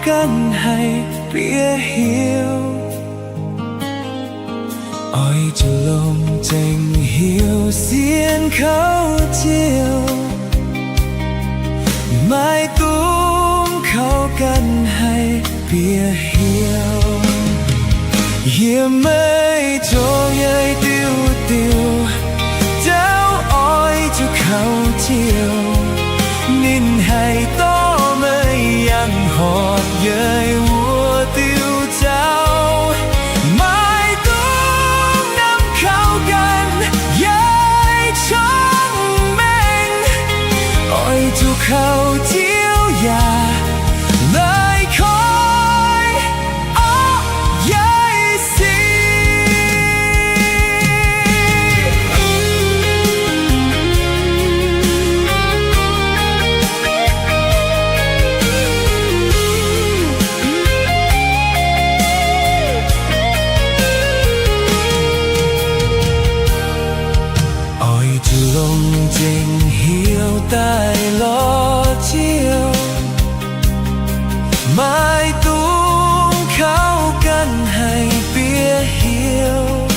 ganh haih bieqc hiuv. Oix zuqc longc zengc hiuv sienh kouv Ziouv, maiv dungx kouv ganh haih bieqc hiuv. Yie meih zoux yaih diuh diuh, dauh oix zuqc kouv Ziouv. Ninh haih dorh meih yangh horpc yeic wuov diuh zaux. Maiv dungx namx kouv ganh, yeic cong-mengh. Oix zuqc kouv Ziouv yaac leih koiv orqv yeic sic. Oix zuqc longc zengc hiuv daaih lorz Ziouv, maiv dungx kouv ganh haih bieqc hiuv.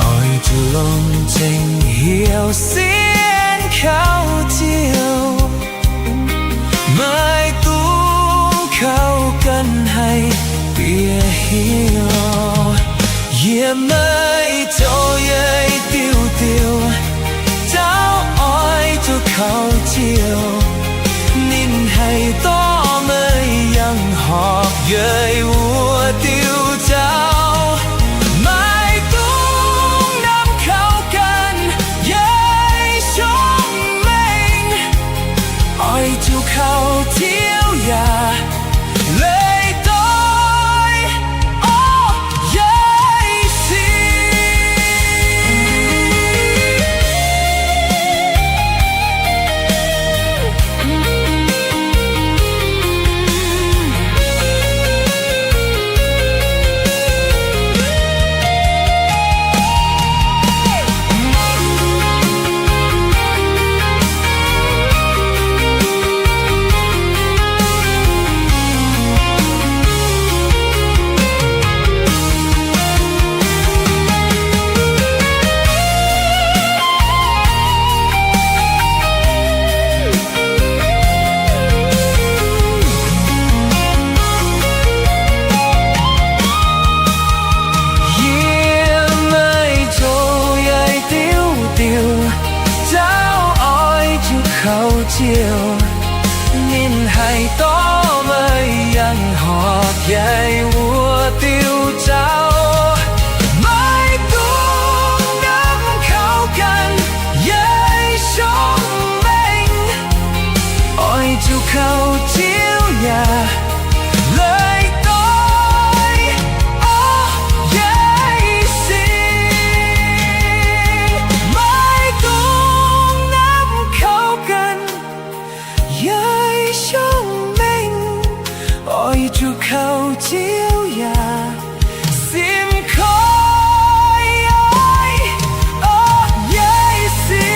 Oix zuqc longc zengc hiuv sienh kouv Ziouv, maiv dungx kouv ganh haih bieqc hiuv. Yie meih zoux yaih diuh diuh, dauh oix zuqc kouv Ziouv. Ninh haih dorh meih yangh horpc yeic wuov diuh zaux. Maiv dungx namx kouv ganh, yeic cong-mengh. Oix zuqc kouv Ziouv yaac leih doix orqv yeic sic. Yie meih zoux yaih diuh diuh, dauh oix zuqc kouv Ziouv. Ninh haih dorh meih yangh horpc yeic wuov diuh zaux. Maiv dungx namx kouv ganh, yeic cong-mengh. Oix zuqc kouv Ziouv yaac leih doix orqv yeic sic. Maiv dungx namx kouv ganh, yeic cong-mengh. Oix zuqc kouv Ziouv yaac simv koiv orqv yeic sic.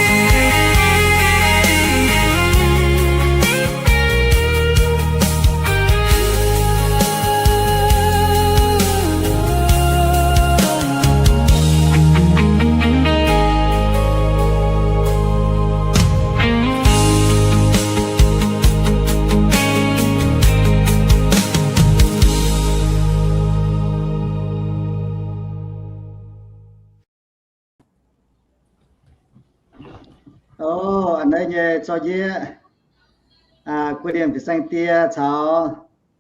O, a'hneiv nyei zorqv yieqv, guei lienh fin-saeng die caux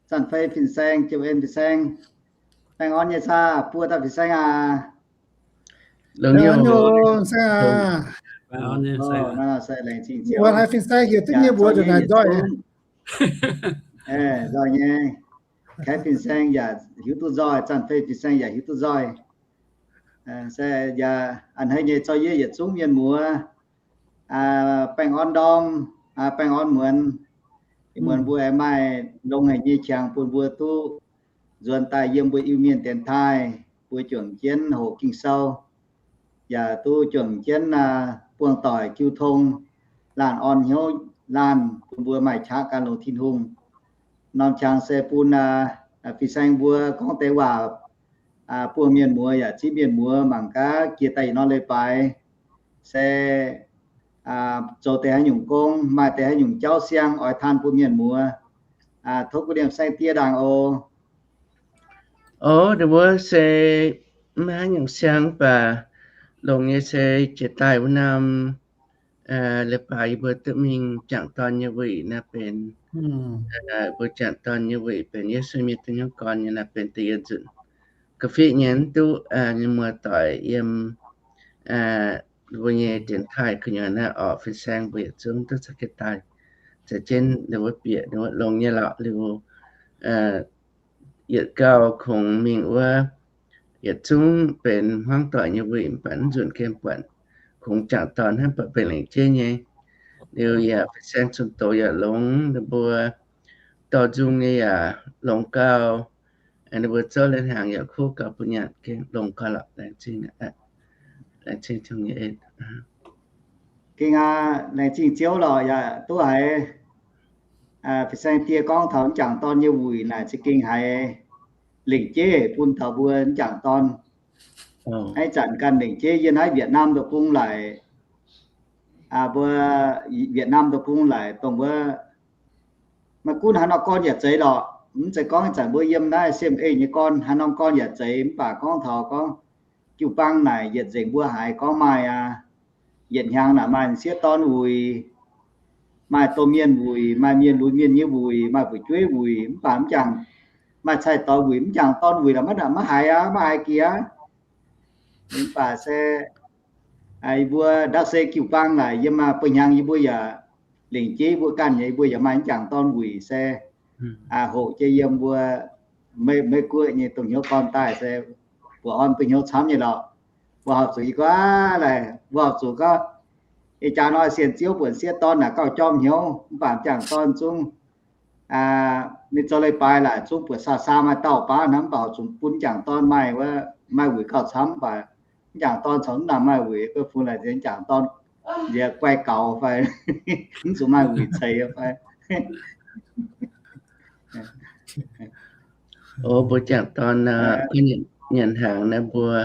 zanc fei fin-saeng, jiem en fin-saeng, baengh orn nyei saah, buo dauh fin-saeng aac. Laengz zingh Ziouv. Mbuo haiz fin-saeng heuc duqv nyei mbuox ndongc naaic nzoih. Nzoih nyei. Kaeqv fin-saeng yaac hiuv duqv nzoih, zanc fei fin-saeng yaac hiuv duqv nzoih. Se yaac a'hneiv nyei zorqv yieqv yietc zungv mienh muoz, baengh orn ndorm, baengh orn muonz. Ih muonz mbuo aengx maaih longx haic nyei qangx bun mbuo duqv nzuonx daaih yiem mbuo Iu-Mienh dienx taaih, mbuo juangc jienv hoqc Ging-Sou, yaac duqv juangc jienv buangh doic jiu tong, laanh orn hnyouv laanh bun mbuo maaih qaqv gan longx Tin-Hungh. norm qangx se bun fin-saeng mbuo gorngv deix waac buangh mienh muoz yaac zipv mienh muoz mangc gaax jiex daaih yietc norm leiz-baaix se zoux deix haaix nyungc gong, maaih deix haaix nyungc jauv siang oix taan bun mienh muoz. Tov guv liemh saeng die ndaangc oc. Oc, ninh mbuo se maiv haaix nyungc siang mv baac longx nyei se jiex daaih wuov norm leiz-baaix yie mbuo duqv mingh jangc dorn nyei wuic naaiv benx, mbuo jangc dorn nyei wuic benx Yesu mienh duqv hnyouv gorn nyei naaiv benx da'yietv nzunc. Ga'fiev nyei mv duqv muoz-doic yiem mbuo nyei dienx taaih gu'nyuoz naaiv orqc, fin-saeng mbuo yietc zungv duqv caux jienv daaih, caux jienv ninh mbuo bieqc ninh mbuo longx nyei lorqc liuz, yietc gauh kungx mingh wuov, yietc zungv benx hmuangv doic nyei wuic mv baac mv nzunc gengh buatc kungx jangc dorn hnangv, buatc benx lengc jeiv nyei. Liuz yaac fin-saeng cun-doz yaac longx, ninh mbuo dorh nzung nyei yaac longx gauh, ninh mbuo zouv lai-hnaangx yaac kuv gauh bun nyanc, gengh longx gauh lorqc. Laengz zingh, laengz zingh Tin-Hungh nyei en. Gengh aqv, laengz zingh Ziouv lorqc, yaac duqv haiz fin-saeng die gorngv taux m'jangc dorn nyei wuic naaic za'gengh haiz lengc jeiv bun taux mbuo m'jangc dorn. Ih zanc ganh lengc jeiv yie naaiv Việt Nam deic-bung laaic, mbuo Việt Nam deic-bung laaic dongh wuov, maiv gunv haaix norm gorn yaac zeiz lorqc. Mv zeiz gorngv ih zanc mbuo yiem naaiv Siem Eng nyei gorn, haaix norm gorn yaac zeiz. Mv baac gorngv taux gorngv jiu-baang naaic yietc nzengc mbuo haiz gorngv maaih aqv, yietc hnyangx naaic maaih sieqv dorn wuic, maaih domh mienh wuic, maaih mienh lunx mienh nyei wuic, maaih fu'jueiv wuic, mv baac m'jangc, maaih cai-doix wuic, m'jangc dorn wuic la'maiv, maiv haiz aqv, maiv haiz jiex. Mv baac se mbuo ndau se jiu-baang naaic yiem ba'hnyangx yie mbuo yaac lengc jeiv mbuo ganh nyei, yie mbuo yaac maaih m'jangc dorn wuic se hoqc jienv yiem mbuo Meiv Guoqv nyei dongh hnyouv gorn daaih se buatc orn dongh hnyouv camv nyei lorqc. Mbuo horpc zuqc ih guaav laaic, mbuo horpc zuqc gorngv ih jaax nor sienx Ziouv buatc sieqv dorn naaic gauh jorm hnyouv, mv baac m'jangc dorn zungv ninh zoux leiz-baaix laaic zungv buatc saa saa maaih dauh baav hnangv, mv baac horpc zuqc bun m'jangc dorn maaih wuov, maaih wuic gauh camv, mv baac m'jangc dorn caux mv naamh maaih wuic, gauh fungx laaic nziex m'jangc dorn nziex guai gaux fai mv zuqc maaih wuic ceix fai. O, mbuo m'jangc dorn nyanc hnaangx naaiv mbuo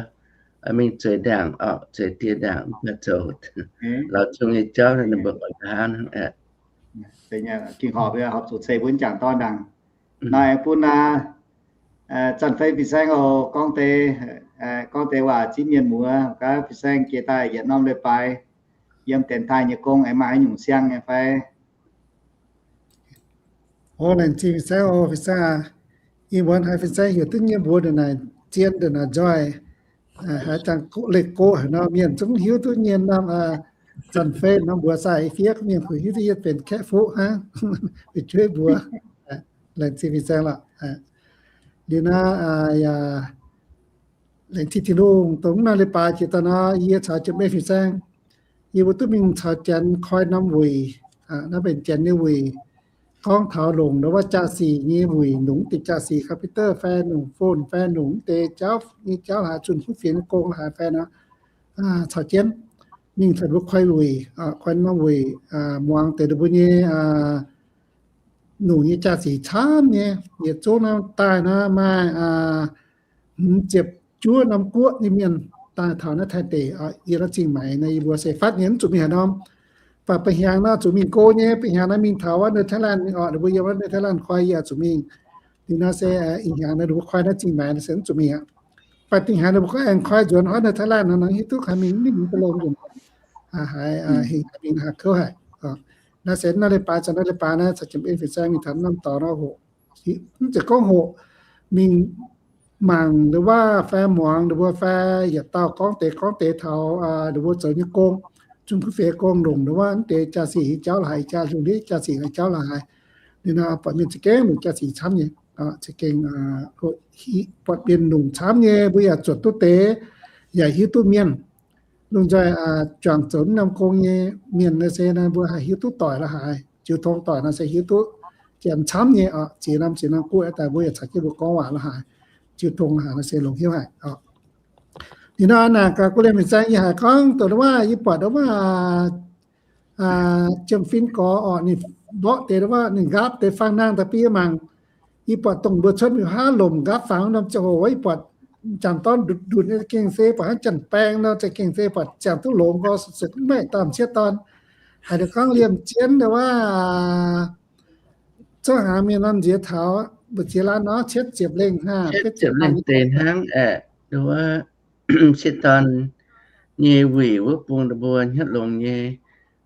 mingh zueiz ndaangc orqc, zueiz dieh ndaangc mv baac zoux lauz zong nyei jauv ninh mbuo oix nqa'haav hnangv aqv. Ging horpc, horpc zuqc ceix mbuo m'jangc dorn ndaangc. Naaic bun Zanc Fei fin-saeng oc, gorngv deix, gorngv deix waac zipv mienh muoz gaax. Fin-saeng jiex daaih yietc norm leiz-baaix yiem dienx taaih nyei gong aengx maaih haaix nyungc siang nyei fai? O, laengz zingh fin-saeng oc, fin-saeng aac. Ih muonz haiz fin-saeng heuc duqv nyei mbuox ndongc naaic zien ndongc naaic nzoih, haiz dangh leih gox haaix nor mienh zungv hiuv duqv nyei norm Zanc Fei norm mbuox sai fiev mienh kuh hiuv duqv yie benx kaeqv fuqv hnangv, fu'jueiv mbuox. Laengz zingh fin-saeng lorqc. Liuz naaiv yaac laengz zingh Tin-Hungh dongh naaiv leiz-baaix jiex daaih nor, yie caux Janx-Meiv fin-saeng, yie mbuo duqv mingh caux Janx koi norm wuic, naaiv benx Janx nyei wuic, gorngv taux longc ndau wuov jaa-sic nyei wuic, longc deix jaa-sic computer fai longc phone fai longc deix jauv nyei jauv haaix, zunh kuv fienx nyei gong haaix fai nor, caux jienv mingh caux mbuo koi wuic, koi norm wuic, muangx deix ninh mbuo nyei longc nyei jaa-sic camv nyei. Yietc zungv naaiv daaih naaiv maaih hmz ziepc juov norm guoqv nyei mienh daaih taux naaiv Taiv deic, yiem naaiv Zingh Maix naaiv yie mbuo se fatv nyei mv zuqc mingh haaix norm. Baac ba'hnyangx naaiv zuqc mingh go nyei, ba'hnyangx naaiv mingh taux wuov Netherlands mingh orqc, ninh mbuo yiem wuov Netherlands koi yie zuqc mingh. Liuz naaiv se ih hnyangx naaiv ninh mbuo koi naaiv Zingh Maix naaiv se mv zuqc mingh aqv. Baac dingh hnyangx ninh mbuo gorngv aengx koi nzuonx wuov Netherlands naaiv, hiuv duqv haaix mingh ninh mbuo longx nzunc, haiz hingh haaix mingh haaix kouv haic. Naaiv se naaiv leiz-baaix zanc naaiv leiz-baaix naaiv caux Janx-Meiv fin-saeng mingh taux norm dorngx nor hoqc, mv zeiz gorngv hoqc, mingh mangc ndongc wuov fai muangx ndongc wuov fai yietc dauh gorngv deix gorngv deix taux ndongc wuov zoux nyei gong, zunh kuv fienx gong longc ndongc wuov deix jaa-sic nyei jauv la'haaix, jaa-sic longc ndiev jaa-sic nyei jauv la'haaix. Liuz nor buatc mienh za'gengh longc jaa-sic camv nyei, za'gengh buatc mienh longc camv nyei, mbuo yaac zuotc duqv deix, yaac hiuv duqv mienh. Lungh nzoih juangc zoux naaiv norm gong nyei mienh naaiv se naaiv mbuo haih hiuv duqv doic la'haaix, jiu tong doic naaiv se hiuv duqv janx camv nyei oc. Ziex norm ziex norm guoqv daaih mbuo yaac caux jienv mbuo gorngv waac la'haaix, jiu tong la'haaix naaiv se longc hnyouv haic oc. Liuz nor naaic gaax guv liemh fin-saeng yie haiz gorngv dongh wuov, yie buatc wuov, Jiem Fin Gorx orqc, ninh mborqv deix wuov, ninh nqaapv deix fang nangh daaih bun yie mangc. Yie buatc dongh mbuo cuotv miuc haav lomc nqaapv fangx norm ziangh hoc, yie buatc m'jangc dorn ndutc ndutc nyei za'gengh se buatc hnangv janx-baeng nor, za'gengh se buatc ziangh duqv longx nqo, zuqc maiv daaih m'sieqv dorn. Haiz deix gorngv liemh jienv wuov, zouv hnaangx mienh norm nziex taux mbu'ziex laanh nor, cietv ziepc lengh hnangv, cietv ziepc lengh deix hnangv aeqv, wuov m'sieqv dorn nyei wuic wuov bung ninh mbuo hnyouv longx nyei,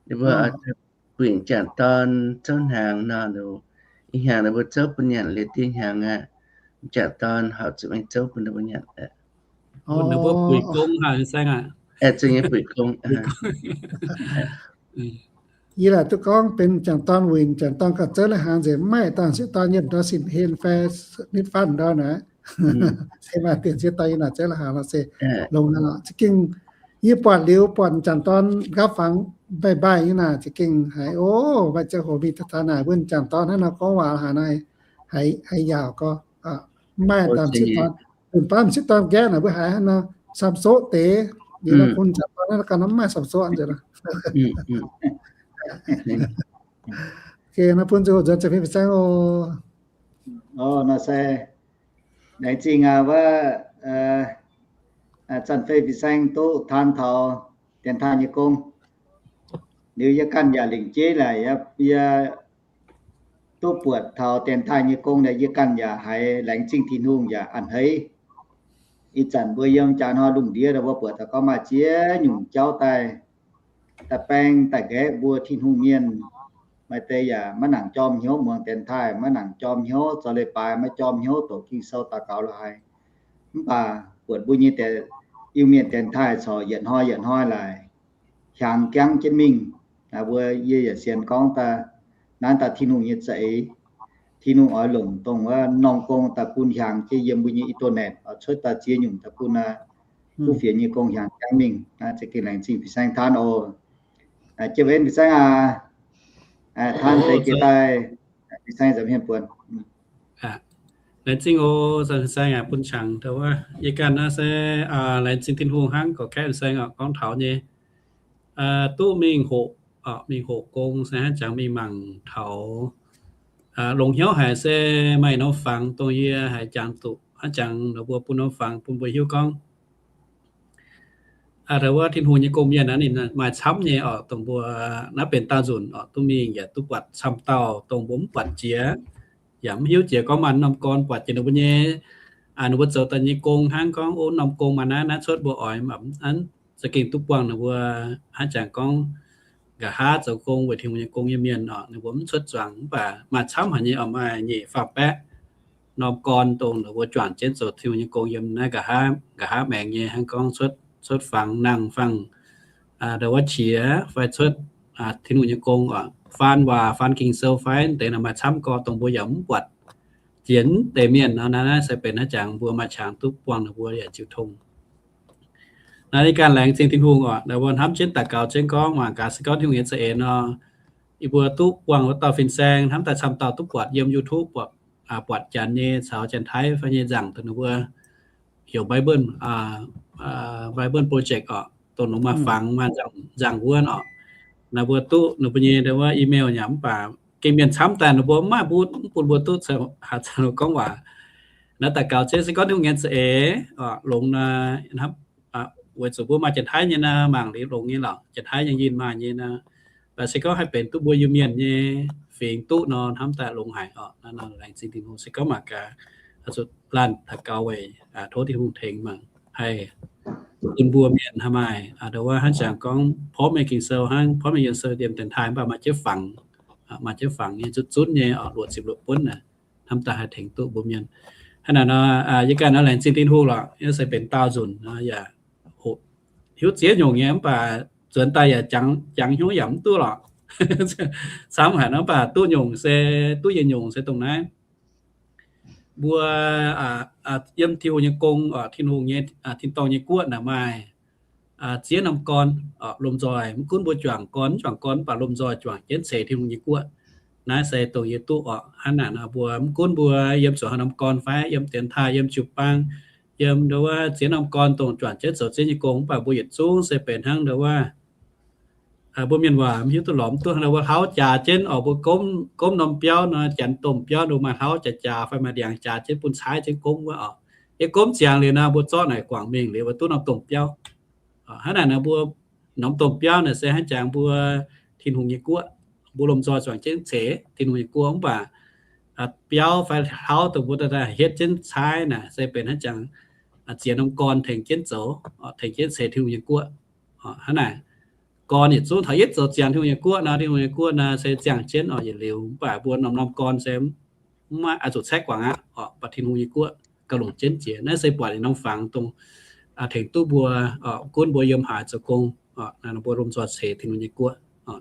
ninh mbuo buic m'jangc dorn zouv hnaangx nor, ih hnyangx ninh mbuo zouv bun nyanc liuz dieh hnyangx aqv, m'jangc dorn horpc zuqc aengx zouv bun ninh mbuo nyanc. Ninh mbuo buic gong haic, saeng aqv. Zuqc nyei buic gong. Yie laaic duqv gorngv benx m'jangc dorn wuic, m'jangc dorn gauh zouv lai-hnaangx nzengc, maiv dangh m'sieqv dorn yiem ndau sin hlen fai nitv fatv ndau naaic. Se maaih dienh m'sieqv dorn yiem naaic zouv lai-hnaangx nor se longx naaic lorqc. Za'gengh yie buatc liuz, buatc m'jangc dorn nqaapv fangx mbaih mbaih nyei naaic, za'gengh haiz, o, maaih ziangh hoc mingh taux naaic mbuo m'jangc dorn hnangv nor gorngv waac haaix nor, haiz yaauc gorx, maiv dangh m'sieqv dorn, mv baac m'sieqv dorn nqaeqv naaic mbuo haiz hnangv nor, samx soqv deix, liuz nor bun m'jangc dorn hnangv nor ganh nor mv maaih samx soqv nzengc. Ok, nor bun ziangh hoc nzuonx zanc fei fih saeng oc. Nor se laengz zingh aqv wuov, zanc fei fih saeng duqv taan taux dienx taaih nyei gong. Liuz yie ganh yaac lingc jeiv laaic, yie duqv buatc taux dienx taaih nyei gong, yie ganh yaac haiz laengz zingh Tin-Hungh yaac a'hneiv. Ih zanc mbuo yiem jaax hnoi lungh ndiev mbuo buatc taux gorngv maaih ziex nyungc jauv daaih, daaih baeng daaih nqaeqv mbuo Tin-Hungh mienh. Maaih deix yaac maiv nangc jorm hnyouv muangx dienx taaih, maiv nangc jorm hnyouv zoux leiz-baaix, maiv jorm hnyouv doqc Ging-Sou daux gaux la'haaix. Mv baac buatc mbuo nyei, Iu-Mienh dienx taaih corc yietc hnoi yietc hnoi laaix hiaangx jangv jienv mingh. Mbuo yie yaac sienx gorngv daaih, naaiv daaih Tin-Hungh nyei za'eix. Tin-Hungh oix longc dongh wuov norm gong daaih bun hiaangx jienv yiem mbuo nyei internet oix cuotv daaih ziex nyungc daaih bun kuv fienx nyei gong hiaangx jangv mingh. Naaiv za'gengh laengz zingh fih saeng taan oc. Jienv fih saeng aac, taan deix jiex daaih fih saeng nza'hmien buonc. Laengz zingh oc, zanc fih saeng aac bun qangx daaih wuov. Yie ganh naaiv se laengz zingh Tin-Hungh hnangv gorqv-kaeqv fih saeng oc, gorngv taux nyei duqv mingh hoqc, mingh hoqc gong se hnangv jangx mingh mangc taux longx hnyouv haic se maaih norm fangx dongh yie haiz jangx zuqc hnangv jangx ninh mbuo bun norm fangx bun mbuo hiuv gorngv daaih wuov Tin-Hungh nyei gong-mienh naaiv ninh maaih camv nyei oc, dongh mbuo naaiv benx daauh nzunc oc, duqv mingh yaac duqv buatc camv dauh dongh mbuo mv buatc jiex, yaac mv hiuv jiex gorngv maaih norm gorn buatc jiex ninh mbuo nyei, ninh mbuo zoux daaih nyei gong hnangv gorngv, o, norm gong maaih naaiv naaiv cuotv mbuo oix mv aqv. Za'gengh duqv buangh ninh mbuo hnangv jangx gorngv nqa'haav zoux gong weic Tin-Hungh nyei gong nyei mienh oc, ninh mbuo mv cuotv zuangx mv baac maaih camv haic nyei oc, maaih nyic faam baeqv norm gorn dongh ninh mbuo juangc jienv zoux Tin-Hungh nyei gong yiem naaiv nqa'haav, nqa'haav maengx nyei hnangv gorngv cuotv, cuotv fangx nangh fangx, ndau wuov qiex fai cuotv Tin-Hungh nyei gong oc, faan waac faan Ging-Sou fai deix naaic maaih camv gorx dongh mbuo yaac mv buatc jiex deix mienh nor. Naaiv naaiv se benx hnangv jangx mbuo maaih qangx duqv buangh ninh mbuo yaac ziouc tong. Naaiv yie ganh laengz zingh Tin-Hungh oc, naaiv mbuo hnamv jienv daux gaux jienv gorngv mangc gaax se gorngv Tin-Hungh nyei za'eix nor, yie mbuo duqv buangh wuov dauh fin-saeng hnamv daaih camv dauh duqv buatc yiem YouTube, buatc, buatc Janx nyei caux Janx-Taiv fai nyei nzaangc dongh ninh mbuo heuc Bible, Bible Project oc, dongh ninh maaih fangx maaih nzaangc wuonv oc. Naaiv mbuo duqv ninh mbuo nyei ndau wuov email nyei mv baac gengh mienh camv daaih ninh mbuo mv maaih mbuo, mv bun mbuo duqv haaix zanc gorngv waac. Naaiv daux gaux jienv se gorngv Tin-Hungh nyei za'eix oc, longx naaiv hnamv weic zuqc mbuo maaih Janx-Taiv nyei naaiv mangc liuz longx nyei lorqc, Janx-Taiv nyei yinh maaih nyei naaiv. Mv baac se gorngv haih benx duqv mbuo Iu-Mienh nyei fingx duqv nor, hnamv daaih longx haic oc. Naaiv nor laengz zingh Tin-Hungh se gorngv mangc gaax, zuqc laanh daux gaux weic tov Tin-Hungh tengx mangc haih bun mbuo mienh haih maaih ndau wuov hnangv jangx gorngv porv mengh Ging-Sou hnangv, porv mengh Ging-Sou yiem Janx-Taiv mv baac maaih jienv fangx, maaih jienv fangx nyei zutv zunv nyei oc, luoqc ziepc luoqc buonv naaic, hnamv daaih haih tengx duqv mbuo mienh. Hnangv naaic nor, yie ganh nor laengz zingh Tin-Hungh lorqc, yie se benx daauh nzunc nor yaac hiuv ziex nyungc nyei mv baac nzuonx daaih yaac jangx hnyouv yaac mv duqv lorqc. Camv haic nor mv baac duqv nyungc se, duqv yietc nyungc se dongh naaiv. Mbuo yiem Tin-Hungh nyei gong, Tin-Hungh nyei, tin-dorngh nyei guoqv naaic maaih ziex norm gorn lomh nzoih, mv gunv mbuo juangc gorn mv juangc gorn mv baac lomh nzoih juangc jienv ceix Tin-Hungh nyei guoqv. Naaiv se dongh yie duqv oc. Hnangv naaic nor mbuo mv gunv mbuo yiem zuqc haaix norm gorn fai yiem dienx taaih, yiem jiu-baang, yiem ndau wuov ziex norm gorn dongh juangc jienv zoux ziex nyei gong mv baac mbuo yietc zungv se benx hnangv ndau wuov mbuo mienh waac mv hiuv duqv lorz duqv hnangv nor, mbuo hlauv jaax jienv oc, mbuo gomv, gomv norm biauv nor, janx domh biauv nor maaih hlauv jaax jaax fai maaih ndiangx jaax jienv bun caaiv jienv gomv wuov oc. Yie gomv ziangx liuz nor, mbuo zorqv naaic guangc mingh liuz mbuo duqv norm domh biauv. Hnangv naaic nor mbuo norm domh biauv naaic se hnangv jangx mbuo Tin-Hungh nyei guoqv. Mbuo lomh nzoih zuangx jienv ceix Tin-Hungh nyei guoqv mv baac biauv fai hlauv dongh mbuo daaih hietv jienv caaiv naaic se benx hnangv jangx ziex norm gorn tengx jienv zoux, tengx jienv ceix Tin-Hungh nyei guoqv. Hnangv naaic, gorn yietc zungv taux yietv zoux ziangx Tin-Hungh nyei guoqv nor, Tin-Hungh nyei guoqv naaiv se ziangh jienv oc, yietc liuz mv baac mbuo norm-norm gorn se mv maaih oix zuqc caeqv guangc aqv oc, mv baac Tin-Hungh nyei guoqv gauh longc jienv jiex. Naaiv se buatc ninh norm fangx dongh tengx duqv mbuo, gunv mbuo yiem haaix zoux gong, mbuo lomh nzoih ceix Tin-Hungh nyei guoqv.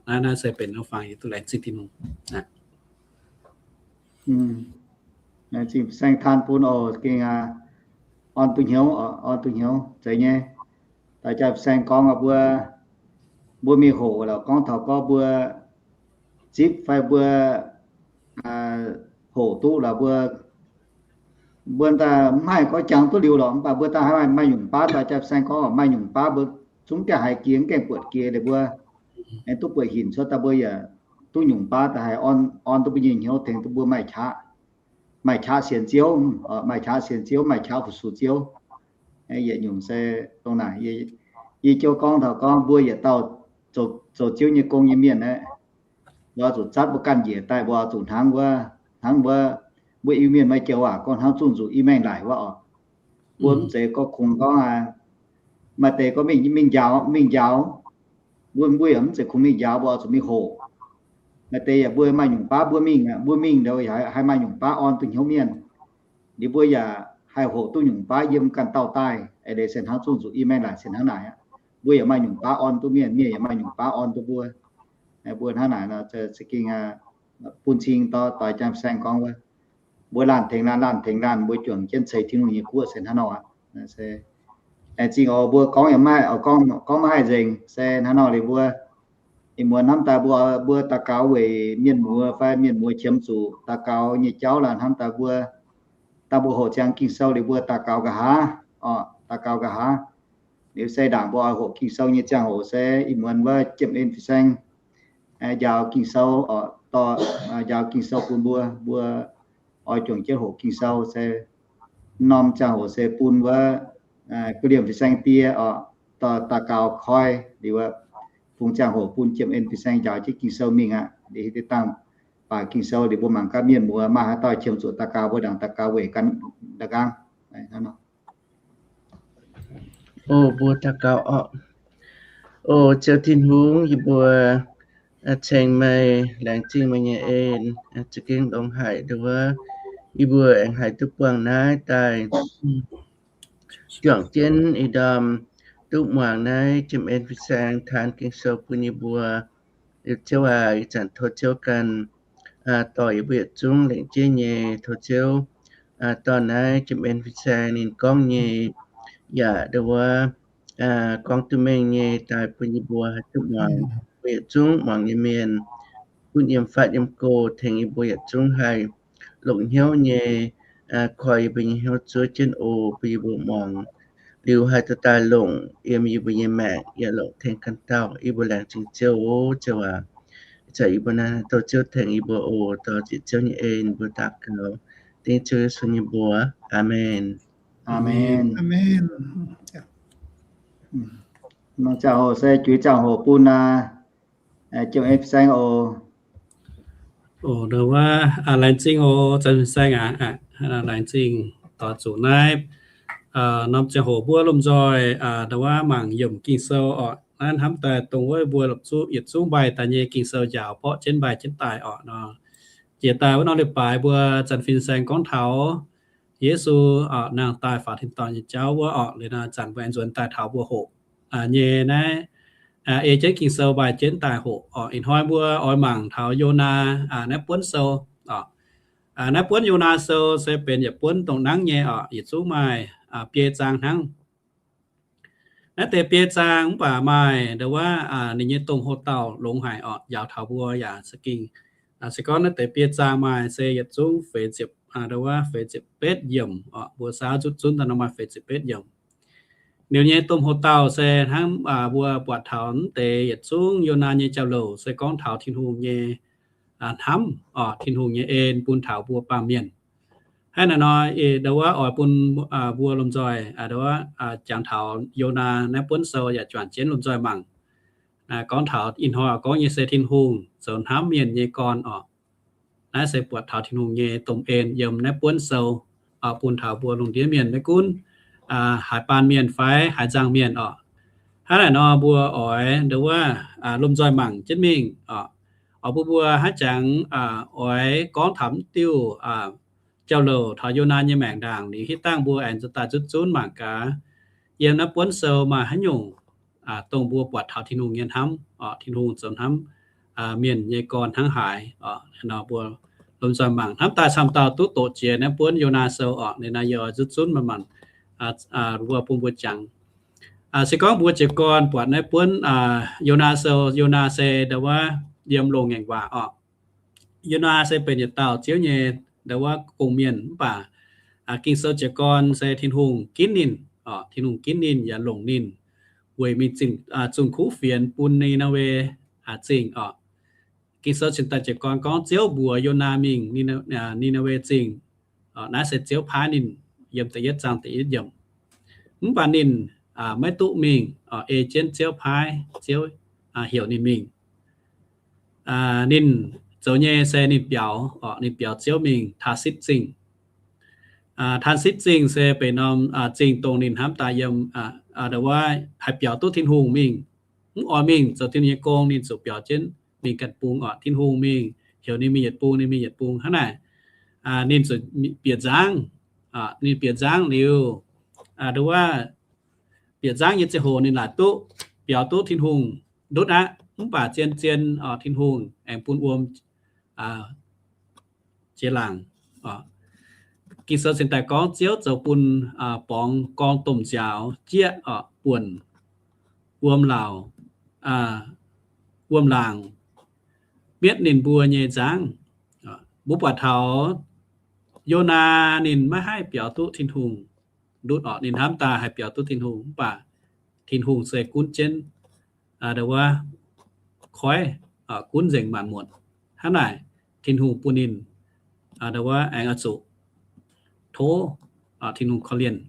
Naaiv, naaiv se benx norm fangx yie duqv laengz zingh Tin-Hungh. Laengz zingh saeng taan bun oc, gengh orn duqv hnyouv, orn duqv hnyouv zeiz nyei. Daaih jaa-saeng gorngv mbuo, mbuo mingh hoqc lorqc, gorngv taux gorngv mbuo zipv fai mbuo hoqc duqv lorqc, mbuo, mbuo daaih mv haih gorngv jangx duqv liuz lorqc, mv baac mbuo daaih haih maaih nyungc baav. Daaih jaa-saeng gorngv maaih nyungc baav mbuo zungv gaengh haiz jiex, gaengh buatc jiex liuz mbuo aengx duqv buatc hinc cuotv daaih mbuo yaac duqv nyungc baav daaih haih orn, orn duqv mbuo nyei hnyouv tengx duqv mbuo maaih qaqv, maaih qaqv sienx Ziouv, maaih qaqv sienx Ziouv, maaih qaqv fu-sux Ziouv. Yietc nyungc se dongh naaic, yie jouv gorngv taux gorngv mbuo yietc dauh zoux Ziouv nyei gong nyei mienh aeqv, mbuo zuqc zatv mbuo ganh njiec daaih, mbuo zuqc hnangv wuov, hnangv wuov, mbuo Iu-Mienh maaih joux waac gorngv hnangv zungh zuqc i maengh laaic wuov oc. Mbuo mv zeiz gorngv kungx gorngv maaih deix gorngv mingh, mingh njaaux, mingh njaaux, mbuo, mbuo yaac mv zeiz kungx mingh njaaux, mbuo oix zuqc mingh hoqc. Maaih deix yaac mbuo maaih nyungc baav mbuo mingh, mbuo mingh ndau haih maaih nyungc baav orn duqv hnyouv mienh. Liuz mbuo yaac haih hoqc duqv nyungc baav yiem ganh dauh daaih. Eix leiz se hnangv zungh zuqc i maengh laaic se hnangv naaic aqv. Mbuo yaac maaih nyungc baav orn duqv mienh, mienh yaac maaih nyungc baav orn duqv mbuo. Mbuo hnangv naaic nor, za'gengh bun cing doix jang saeng gorngv wuov, mbuo laanh tengx laanh, laanh tengx laanh, mbuo juangc jienv ceix Tin-Hungh nyei guoqv se hnangv nor aqv. Zingh oc, mbuo gorngv yaac maiv, gorngv maiv haih nzengc, se hnangv nor liuz mbuo ih muonz hnamv daaih mbuo, mbuo daux gaux weic mienh muoz fai mienh muoz qiemx zuqc daux gaux nyei jauv laaix hnamv daaih mbuo, daaih mbuo hoqc ziangx Ging-Sou liuz mbuo daux gaux nqa'haav, daux gaux nqa'haav. Liuz se ndaangc mbuo oix hoqc Ging-Sou nyei ziangh hoc se ih muonz wuov Jiem En Fin-Saeng njaaux Ging-Sou, dorh, njaaux Ging-Sou bun mbuo, mbuo oix juangc jienv hoqc Ging-Sou se norm ziangh hoc se bun wuov ga'liemh fin-saeng die oc, dorh daux gaux koi liuz, bungx ziangh hoc bun Jiem En Fin-Saeng njaaux jienv Ging-Sou mingh aqv. Liuz dangh baac Ging-Sou liuz mbuo mangc gaax mienh muoz maaih haaix dauh qiemx zuqc daux gaux, mbuo ndaangc daux gaux weic gan nqa'nqaang. O mbuo daux gaux oc. O Ziouv Tin-Hungh, yie mbuo ceng meih, laengz zingh meih nyei en, za'gengh longx haic nduov, yie mbuo aengx haih duqv buangh naaiv daaih juangc jienv ih ndorm duqv muangx naaiv Jiem En Fin-Saeng taan Ging-Sou bun yie mbuo. Liuz Ziouv aac, ih zanc tov Ziouv ganh dorh yie mbuo yietc zungv lengc jeiv nyei, tov Ziouv dorh naaiv Jiem En Fin-Saeng ninh gorngv nyei yaac nduov gorngv duqv mengh nyei daaih bun yie mbuo haih duqv muangx. Mbuo yietc zungv muangx nyei mienh gunv yiem fatv yiem go tengx yie mbuo yietc zungv haih longc hnyouv nyei koi yie mbuo nyei hnyouv zuov jienv oc, bun yie mbuo muangx liuz haih duqv daaih longc yiem yie mbuo nyei maengc yaac longc tengx ganh dauh. Yie mbuo laengz zingh Ziouv oc, Ziouv aac. Ih zanc yie mbuo naaiv tov Ziouv tengx yie mbuo oc, dorh ziepc Ziouv nyei en mbuo daux gaux dengv Ziouv Yesu nyei mbuox. Aamen. Aamen. Norm ziangh hoc se juix ziangh hoc bun aa, Jiem En Fin-Saeng oc. Oc, ndau wuov, laengz zingh oc, Jiem En Fin-Saeng aac. Laengz zingh doix zuqc naaiv norm ziangh hoc mbuo lomh nzoih ndau wuov mangc yiemc Ging-Sou oc. Naaiv hnamv daaih dongh wuov mbuo yietc zungv mbaih daaih nyei Ging-Sou njaaux borqv jienv mbaih jienv daaih oc nor. Jiex daaih wuov norm leiz-baaix mbuo Jiem En Fin-Saeng gorngv taux Yesu nangh daaih faaux tin-dorngh nyei jauv wuov oc. Liuz nor zanc mbuo aengx nzuonx daaih taux mbuo hoqc nyei naaiv ei jienv Ging-Sou mbaih jienv daaih hoqc oc. Ih hnoi mbuo oix mangc taux Yonaa naaiv buonv sou oc. Naaiv buonv Yonaa sou se benx yietc buonv dongh nangv nyei oc, yietc zungv maaih biei zaang hnangv. Naaiv deix biei zaang mv baac maaih ndau wuov ninh nyei dongh houv dauh longx haic oc, njaaux taux mbuo yaac za'gengh. Se gorngv naaiv deix biei zaang maaih se yietc zungv feix ziepc, ndau wuov feix ziepc betv yiemc oc, mbuo saauv zutv zunv daaih nor maaih feix ziepc betv yiemc. Liuz nyei domh hoc-dauh se hnangv mbuo buatc taux mv deix yietc zungv Yonaa nyei jauv-louc se gorngv taux Tin-Hungh nyei hnamv, Tin-Hungh nyei en bun taux mbuo baamh mienh. Hnangv naaic nor, ndau wuov oix bun mbuo lomh nzoih ndau wuov jangx taux Yonaa naaiv buonv sou yaac juangc jienv lomh nzoih mangc. Gorngv taux ih hnoi gorngv nyei se Tin-Hungh zoux hnamv mienh nyei gorn orqc. Naaiv se buatc taux Tin-Hungh nyei domh en yiem naaiv buonv sou bun taux mbuo lungh ndiev mienh maiv gunv haaix baan mienh fai haaix nzangc mienh orqc. Hnangv naaic nor mbuo oix ndau wuov lomh nzoih mangc jienv mingh orqc. Oix bun mbuo haaix jangx oix gorngv taux mv diuh jauv-louc taux Yonaa nyei maengc ndaangc liuz, hitv dangh mbuo aengx daaih zunv zunv mangc gaax yiem naaiv buonv sou maaih haaix nyungc dongh mbuo buatc taux Tin-Hungh nyei hnamv, Tin-Hungh zoux hnamv mienh nyei gorn hnangv haaix. Nor mbuo lomh nzoih mangc hnamv daaih camv dauh duqv doqc jiex naaiv buonv Yonaa sou orqc. Ninh naaiv yie zunv zunv manc-manc mbuo bun mbuo jangx. Se gorngv mbuo jiez gorn buatc naaiv buonv Yonaa sou, Yonaa se ndau wuov yiem loz-ngaengc waac orqc. Yonaa se benx yietc dauh Ziouv nyei ndau wuov gong-mienh mv baac Ging-Sou jiez gorn se Tin-Hungh ginv ninh, Tin-Hungh ginv ninh yaac longc ninh weic mingh zunh kuv fienx bun Ni^naa^we Zingh orqc. Ging-Sou cingx daaih jiez gorn gorngv Ziouv mbuox Yonaa mingh Ni^naa^we Zingh. Naaiv se Ziouv paaiv ninh, yiem da'yietv zaang da'yietv yiemc. Mv baac ninh maiv duqv mingh, ei jienv Ziouv paaiv, Ziouv heuc ninh mingh. Ninh zoux nyei se ninh biaux, ninh biaux Ziouv mingh Taarsitv Zingh. Taarsitv Zingh se benx norm zingh dongh ninh hnamv daaih yiem, ndau wuov haih biaux duqv Tin-Hungh mingh. Mv oix mingh zoux Tin-Hungh nyei gong, ninh ziouc biaux jienv mingh ganh bung orqc. Tin-Hungh mingh heuc ninh mingh yietc bung, ninh mingh yietc bung hnangv naaic. Ninh ziouc bieqc nzangv. Ninh bieqc nzangv liuz, ndau wuov bieqc nzangv nyei ziangh hoc ninh laaic duqv biaux duqv Tin-Hungh ndutv aqv. Mv baac zien-zien Tin-Hungh aengx bun wuom jiex laangc. Ging-Sou cingx daaih gorngv Ziouv zoux bun borngz gorng domh nziaaux jieqv buonc wuom laangc, wuom laangc mietv ninh mbuo nyei nzangv. Mbuo buatc taux Yonaa ninh maiv haih biaux duqv Tin-Hungh ndutv orqc. Ninh hnamv daaih haih biaux duqv Tin-Hungh mv baac Tin-Hungh se gunv jienv ndau wuov koiv, gunv nzengc maanc muotc. Hnangv naaic Tin-Hungh bun ninh ndau wuov aengx oix zuqc tov Tin-Hungh korv-lienh.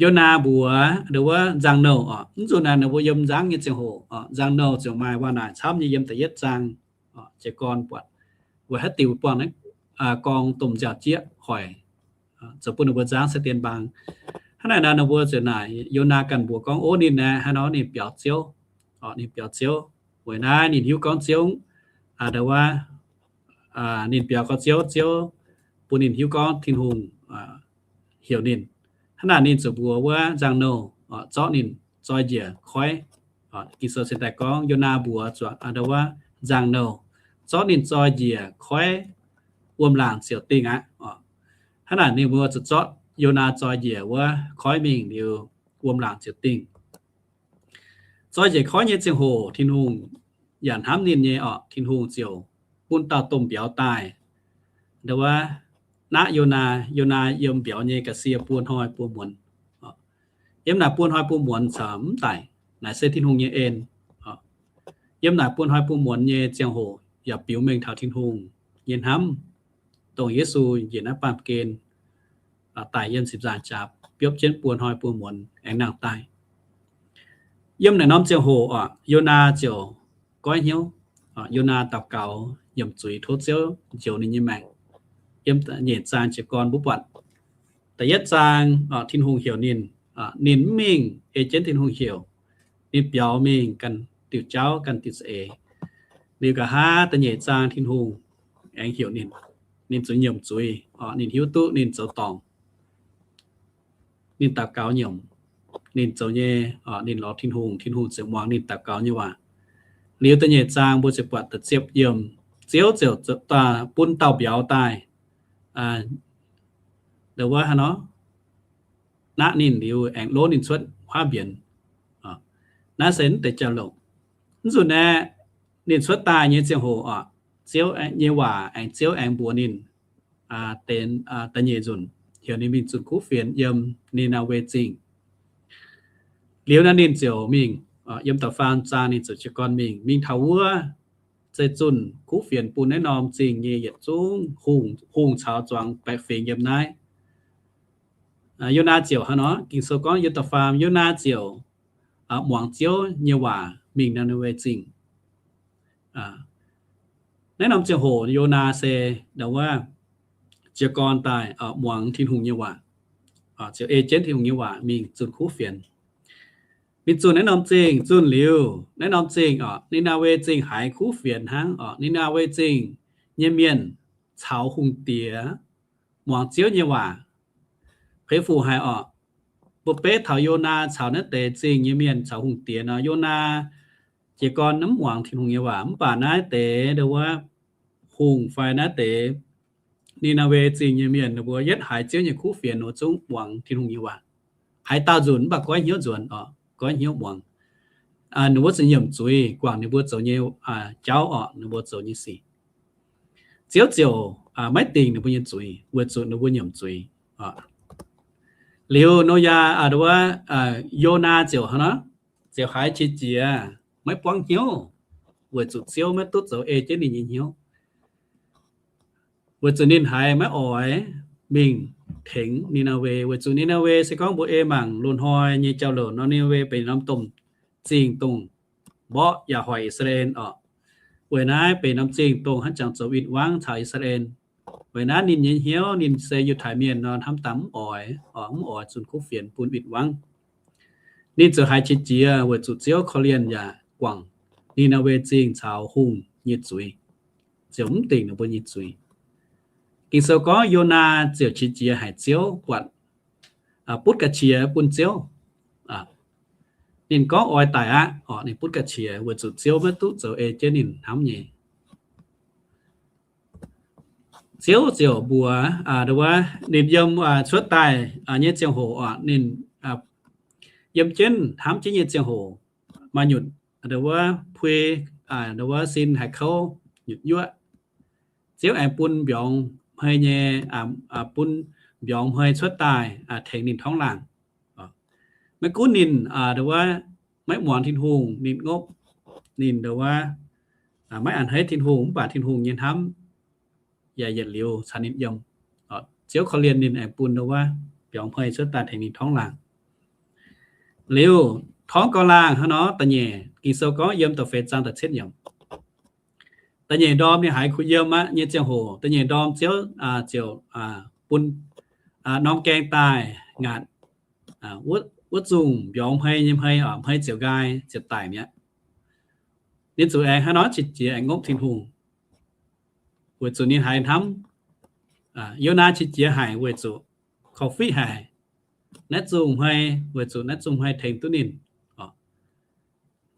Yonaa mbuox ndau wuov nzangc-nouh orqc, mv nzunc naaiv ninh mbuo yiem nzangv nyei ziangh hoc, nzangc-nouh ziouc maaih waac naaic camv nyei yiem da'yietv zaang jiez gorn buatc weic haaix diuc buangh naaiv gorng domh nziaaux jieqv hoic, zoux bun ninh mbuo nzangv se dien mbaang. Hnangv naaic nor ninh mbuo ziouc naaic Yonaa ganh mbuox gorngv, ov, ninh aeqv, hnangv nor ninh biaux Ziouv, ninh biaux Ziouv. Weic naaiv ninh hiuv gorngv Ziouv, ndau wuov, ninh biaux gorx Ziouv, Ziouv bun ninh hiuv gorngv Tin-Hungh heuc ninh. Hnangv naaic ninh ziouc mbuox wuov nzangc-nouh zorqv ninh zoi njiec koiv. Ging-Sou cingx daaih gorngv Yonaa mbuox zuqc ndau wuov nzangc-nouh zorqv ninh zoi njiec koiv, wuom-laangc ziouc dingh aqv. Hnangv naaic ninh mbuo ziouc zorqv Yonaa zoi njiec wuov koiv mingh liuz, wuom-laangc ziouc dingh. Zoi njiec koiv nyei ziangh hoc Tin-Hungh yaac hnamv ninh nyei orqc, Tin-Hungh ziouc bun dauh domh mbiauz daaih, ndau wuov naqv Yonaa. Yonaa yiem mbiauz nyei ga'sie buo hnoi buo muonz. Yiem naaic buo hnoi buo muonz caux mv daic, naaic se Tin-Hungh nyei en. Yiem naaic buo hnoi buo muonz nyei ziangh hoc yaac biux mengh taux Tin-Hungh nyei hnamv, dongh Yesu njiec naaiv baamh gen daic yiem ziepc nzaangc jaax, biopv jienv buo hnoi buo muonz aengx nangh daaih. Yiem naaic norm ziangh hoc orqc, Yonaa ziouc goiv hnyouv. Yonaa daux gaux nyiemc zuiz tov Ziouv njoux ninh nyei maengc. Yiem nyeic zaang jiez gorn mbuo buatc, da'yietv zaang Tin-Hungh heuc ninh, ninh mv mingh ei jienv Tin-Hungh heuc. Ninh biaux mingh ganh diuh jauv ganh diuh za'eix. Liuz nqa'haav da'nyeic zaang Tin-Hungh aengx heuc ninh. Ninh zuqc nyiemc zuiz, ninh hiuv duqv ninh zoux dorngc. Ninh daux gaux nyiemc, ninh zoux nyei, ninh lorz Tin-Hungh, Tin-Hungh ziouc muangx ninh daux gaux nyei waac. Liuz da'nyeic zaang mbuo ziouc buatc da'ziepc yiemc, Ziouv ziouc bun dauh mbiauz daaih, ndau wuov hnangv nor, naqv ninh liuz aengx lov ninh cuotv huaav mbienx. Naaiv se mv deix jauv-louc. Mv nzunc aeqv, ninh cuotv daaih nyei ziangh hoc orqc, Ziouv nyei waac aengx, Ziouv aengx mbuox ninh, da'nyeic nzunc heuc ninh mingh zunh kuv fienx yiem Ni^naa^we Zingh. Liuz naaiv ninh ziouc mingh, yiem da'faam zaang ninh ziouc jiez gorn mingh, mingh taux wuov, ziouc zunh kuv fienx bun naaiv norm zingh nyei yietc zungv hungh, hungh caux zuangx baeqc fingx yiem naaiv. Yonaa ziouc hnangv nor, Ging-Sou gorngv yiem da'faam, Yonaa ziouc muangx Ziouv nyei waac mingh Ni^naa^we Zingh. Naaiv norm ziangh hoc Yonaa se ndau wuov jiez gorn daaih muangx Tin-Hungh nyei waac, ziouc ei jienv Tin-Hungh nyei waac mingh zunh kuv fienx. Mingh zunh naaiv norm zingh, zunh liuz naaiv norm zingh oc, Ni^naa^we Zingh haiz kuv fienx hnangv oc. Ni^naa^we Zingh nyei mienh caux hungh diex muangx Ziouv nyei waac. Heix fuc haic oc. Mbuo beiv taux Yonaa caux naaiv deix zingh nyei mienh caux hungh diex nor, Yonaa jiez gorn mv muangx Tin-Hungh nyei waac, mv baac naaiv deix ndau wuov hungh fai naaiv deix Ni^naa^we Zingh nyei mienh ninh mbuo yietv haiz Ziouv nyei kuv fienx ninh mbuo zungv muangx Tin-Hungh nyei waac. Haaix dauh nzunc mv baac goiv hnyouv nzuonx oc, goiv hnyouv muangx. Ninh mbuo zuqc nyiemc zuiz guangc ninh mbuo zoux nyei jauv oc, ninh mbuo zoux nyei sic. Ziouv ziouc maiv dingc ninh mbuo nyei zuiz weic zuqc ninh mbuo nyiemc zuiz. Liuz Noyaa, ndau wuov, Yonaa ziouc hnangv nor, ziouc haiz qiex jiez, maiv buangv hnyouv, weic zuqc Ziouv maiv duqv zoux ei jienv ninh nyei hnyouv. Weic zuqc ninh haiz maiv oix mingh tengx Ni^naa^we, weic zuqc Ni^naa^we se gorngv mbuo ei mangc loz-hnoi nyei jauv-louc nor, Ni^naa^we benx norm domh zingh dongh mborqv yaac hoic I^saa^laa^en oc. Weic naaiv benx norm zingh dongh hnangv jangx zoux win-wangv caux I^saa^laa^en. Weic naaiv ninh nyei hnyouv, ninh se Yiutai Mienh nor, hnamv daaih mv oix, mv oix zunh kuv fienx bun win-wangv. Ninh ziouc haiz qiex jiez weic zuqc Ziouv korv-lienh yaac guangc Ni^naa^we Zingh caux hungh nyei zuiz, ziouc mv dingc ninh mbuo nyei zuiz. Ging-Sou gorngv Yonaa ziouc qiex jiez haic Ziouv, buatc, butv ga'qiex bun Ziouv. Ninh gorngv oix daic aqv oc, ninh butv ga'qiex weic zuqc Ziouv maiv duqv zoux ei jienv ninh hnamv nyei. Ziouv ziouc mbuox, ndau wuov ninh yiem cuotv daaih nyei ziangh hoc oc, ninh yiem jienv hnamv jienv nyei ziangh hoc, maaih nyutc, ndau wuov, pui, ndau wuov, sin haiz kouv, nyutc yuoqv. Ziouv aengx bun mbiorngz hmei nyei, bun mbiorngz hmei cuotv daaih tengx ninh torngv laangh. Maiv gunv ninh, ndau wuov, maiv muangx Tin-Hungh, ninh ngopv, ninh, ndau wuov, maiv a'hneiv Tin-Hungh, mv baac Tin-Hungh nyei hnamv yaac yietc liuz caux ninh yiem. Ziouv korv-lienh ninh aengx bun, ndau wuov, mbiorngz hmei cuotv daaih tengx ninh torngv laangh. Liuz torngv gauh laangh hnangv nor, da'nyeic Ging-Sou gorngv yiem da'feix zaang da'cietv yiemc, da'nyeic ndorm ninh haiz kuh yiem aqv nyei ziangh hoc, da'nyeic ndorm Ziouv ziouc bun norm gaeng daaih ngaatc wuov zungh mbiorngz hmei nyei hmei, hmei ziouc nqaai ziouc daic mi'aqv. Ninh zuqc aengx hnangv nor qiex jiez aengx ngopv Tin-Hungh, weic zuqc ninh haiz hnamv. Yonaa qiex jiez haic weic zuqc korv-fiqv haic naaiv zungh hmei, weic zuqc naaiv zungh hmei tengx duqv ninh.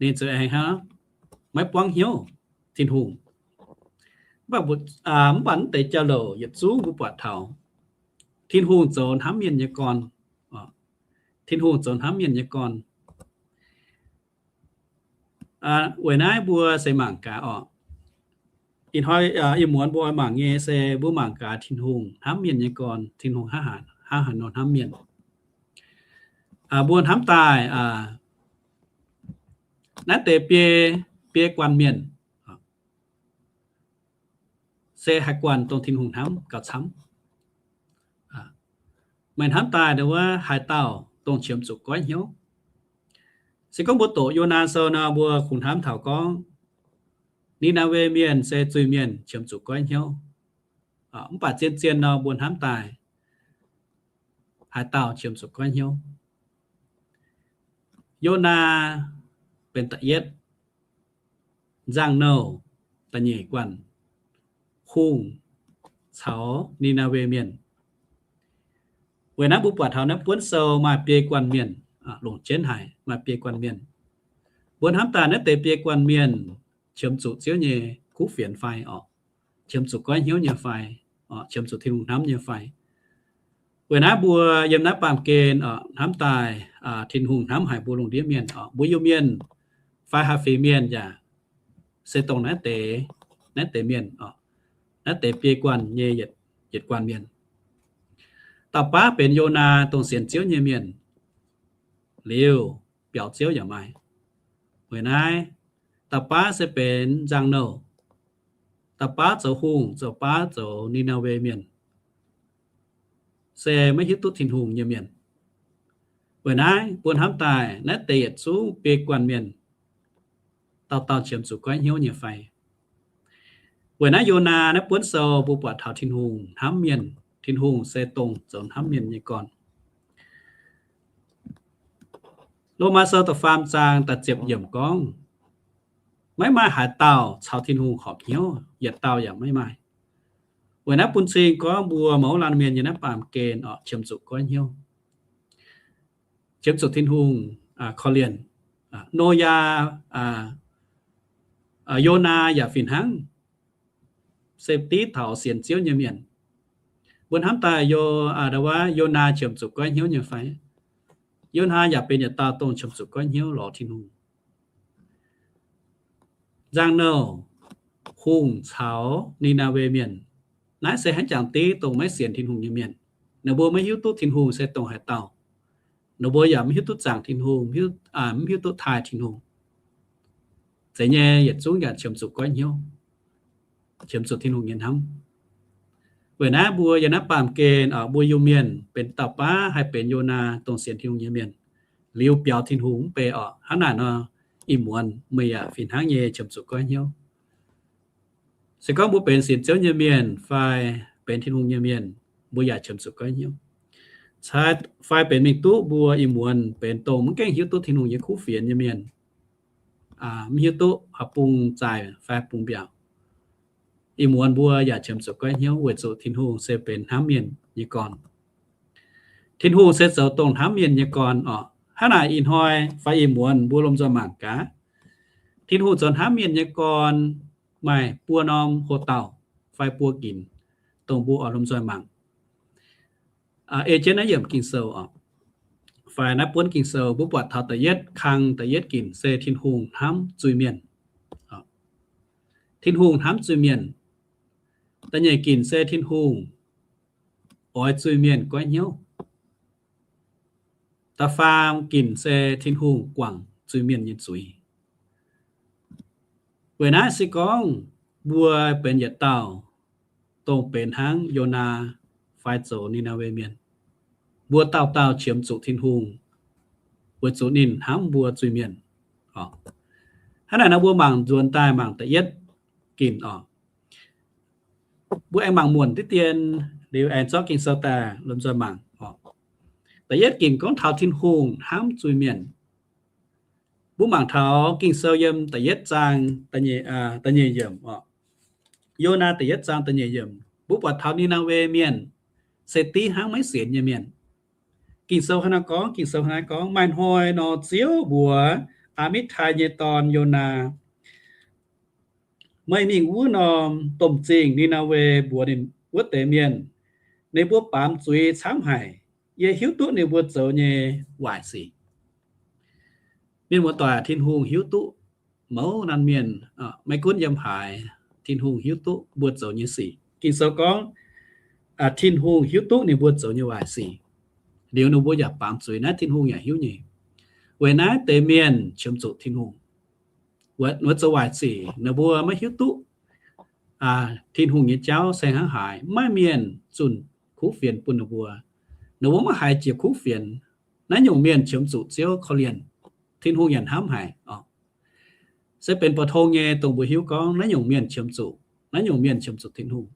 Ninh zuqc aengx hnangv maiv buangv hnyouv Tin-Hungh. Mv baac mv deix jauv-louc yietc zungv mbuo buatc taux Tin-Hungh zoux hnamv mienh nyei gorn. Tin-Hungh zoux hnamv mienh nyei gorn. Weic naaiv mbuo se mangc gaax oc. Ih hnoi, ih muonz mbuo oix mangc nyei se mbuo mangc gaax Tin-Hungh hnamv mienh nyei gorn, Tin-Hungh hnangv haaix nor hnamv mienh. Mbuo hnamv daaih naaiv deix biei, biei guanh mienh se haih guanh dongh Tin-Hungh hnamv gauh camv. Meih hnamv daaih ndau wuov haaix dauh dongh qiemx zuqc goiv hnyouv? Se gorngv mbuo doqc Yonaa Sou nor, mbuo kungx hnamv taux gorngv Ni^naa^we Mienh se zuiz-mienh qiemx zuqc goiv hnyouv. Mv baac zien-zien nor mbuo hnamv daaih haaix dauh qiemx zuqc goiv hnyouv? Yonaa benx da'yietv, nzangc-nouh da'nyeic guanh, hungh caux Ni^naa^we Mienh. Weic naaiv mbuo buatc taux naaiv buonv sou maaih biei guanh mienh, longc jienv haic maaih biei guanh mienh. Mbuo hnamv daaih naaiv deix biei guanh mienh qiemx zuqc Ziouv nyei kuv fienx fai oc, qiemx zuqc goiv hnyouv nyei fai, qiemx zuqc Tin-Hungh hnamv nyei fai. Weic naaiv mbuo yiem naaiv baamh gen hnamv daaih Tin-Hungh hnamv haic mbuo lungh ndiev mienh oc, mbuo Iu-Mienh fai Haaf Fingx Mienh yaac se dongh naaiv deix, naaiv deix mienh oc, naaiv deix biei guanh nyei yietc guanh mienh. Dauh baav benx Yonaa dongh sienx Ziouv nyei mienh. Liuz biaux Ziouv yaac maaih. Weic naaiv, dauh baav se benx nzangc-nouh, dauh baav zoux hungh, dauh baav zoux Ni^naa^we Mienh, se maiv hiuv duqv Tin-Hungh nyei mienh. Weic naaiv mbuo hnamv daaih naaiv deix yietc zungv biei guanh mienh, dauh dauh qiemx zuqc goiv hnyouv nyei fai? Weic naaiv Yonaa naaiv buonv sou mbuo buatc taux Tin-Hungh hnamv mienh. Tin-Hungh se dongh zoux hnamv mienh nyei gorn. Lomaa sou da'faam zaang da'ziepc yiemc gorngv, maiv maaih haaix dauh caux Tin-Hungh horpc hnyouv, yietc dauh yaac maiv maaih. Weic naaiv bun cing gorngv mbuo mouz laanh mienh nyei naaiv baamh gen oc, qiemx zuqc goiv hnyouv, qiemx zuqc Tin-Hungh korv-lienh. Noyaa, Yonaa yaac fih hnangv se div taux sienx Ziouv nyei mienh. Mbuo hnamv daaih Yo, Yonaa qiemx zuqc goiv hnyouv nyei fai? Yonaa yaac benx yietc dauh dongh qiemx zuqc goiv hnyouv lorz Tin-Hungh. Nzangc-nouh, hungh caux Ni^naa^we Mienh, naaiv se hnangv jangx div dongh maiv sienx Tin-Hungh nyei mienh. Ninh mbuo maiv hiuv duqv Tin-Hungh se dongh haaix dauh. Ninh mbuo yaac mv hiuv duqv zaangc Tin-Hungh, mv hiuv duqv taaih Tin-Hungh. Zeiz nyei yietc zungv yaac qiemx zuqc goiv hnyouv, qiemx zuqc Tin-Hungh nyei hnamv. Weic naaiv mbuo yiem naaiv baamh gen oc, mbuo Iu-Mienh benx dauh baav haih benx Yonaa dongh sienx Tin-Hungh nyei mienh, liuz biaux Tin-Hungh mv bei oc. Hnangv naaic nor, ih muonz meih yaac fih hnangv nyei qiemx zuqc goiv hnyouv. Se gorngv mbuo benx sienx Ziouv nyei mienh fai benx Tin-Hungh nyei mienh, mbuo yaac qiemx zuqc goiv hnyouv. Fai benx mingh duqv mbuo ih muonz benx dongh mv gaengh hiuv duqv Tin-Hungh nyei kuv fienx nyei mienh, mv hiuv duqv haaix bung zaaic fai haaix bung mbiaauc, ih muonz mbuo yaac qiemx zuqc goiv hnyouv weic zuqc Tin-Hungh se benx hnamv mienh nyei gorn. Tin-Hungh se zoux dongh hnamv mienh nyei gorn oc. Hnangv naaic ih hnoi fai ih muonz mbuo lomh nzoih mangc gaax, Tin-Hungh zoux hnamv mienh nyei gorn maaih buo norm hoc-dauh fai buo ginc, dongh mbuo oix lomh nzoih mangc. Ei jienv naaiv yiemc Ging-Sou oc, fai naaiv buonv Ging-Sou, mbuo buatc taux da'yietv kang, da'yietv ginc se Tin-Hungh hnamv zuiz-mienh. Tin-Hungh hnamv zuiz-mienh. Da'nyeic ginc se Tin-Hungh oix zuiz-mienh goiv hnyouv. Da'faam ginc se Tin-Hungh guangc zuiz-mienh nyei zuiz. Weic naaiv se gorngv mbuo benx yietc dauh dongh benx hnangv Yonaa fai zoux Ni^naa^we Mienh, mbuo dauh dauh qiemx zuqc Tin-Hungh weic zuqc ninh hnamv mbuo zuiz-mienh. Hnangv naaic nor mbuo mangc nzuonx daaih mangc da'yietv ginc oc. Mbuo aengx mangc muonc diqv dien liuz aengx zorqv Ging-Sou daaih lomh nzoih mangc oc. Da'yietv ginc gorngv taux Tin-Hungh hnamv zuiz-mienh. Mbuo mangc taux Ging-Sou yiem da'yietv zaang da'nyeic yiemc oc. Yonaa da'yietv zaang da'nyeic yiemc, mbuo buatc taux Ni^naa^we Mienh se div hnangv maiv sienx nyei mienh. Ging-Sou hnangv naaiv gorngv, Ging-Sou hnangv naaiv gorngv, Maaih hnoi nor, Ziouv mbuox Aa^mitv^tai nyei dorn, Yonaa, meih mingh wuov norm domh zingh Ni^naa^we mbuox ninh wuov deix mienh, ninh mbuo baamz zuiz camv haic. Yie hiuv duqv ninh mbuo zoux nyei waaic sic. Mienh muoz-doic, Tin-Hungh hiuv duqv mouz laanh mienh, maiv gunv yiem haaix, Tin-Hungh hiuv duqv mbuo zoux nyei sic. Ging-Sou gorngv, Tin-Hungh hiuv duqv ninh mbuo zoux nyei waaic sic, liuz ninh mbuo yaac baamz zuiz, naaiv Tin-Hungh yaac hiuv nyei. Weic naaiv deix mienh qiemx zuqc Tin-Hungh, wuov zoux waaic sic, ninh mbuo maiv hiuv duqv Tin-Hungh nyei jauv se hnangv haaix, maiv maaih mienh zunh kuv fienx bun ninh mbuo. Ninh mbuo maiv haiz jiex kuv fienx. Naaiv nyungc mienh qiemx zuqc Ziouv korv-lienh, Tin-Hungh yaac hnamv haic. Se benx pou-tong nyei dongh mbuo hiuv gorngv naaiv nyungc mienh qiemx zuqc, naaiv nyungc mienh qiemx zuqc Tin-Hungh.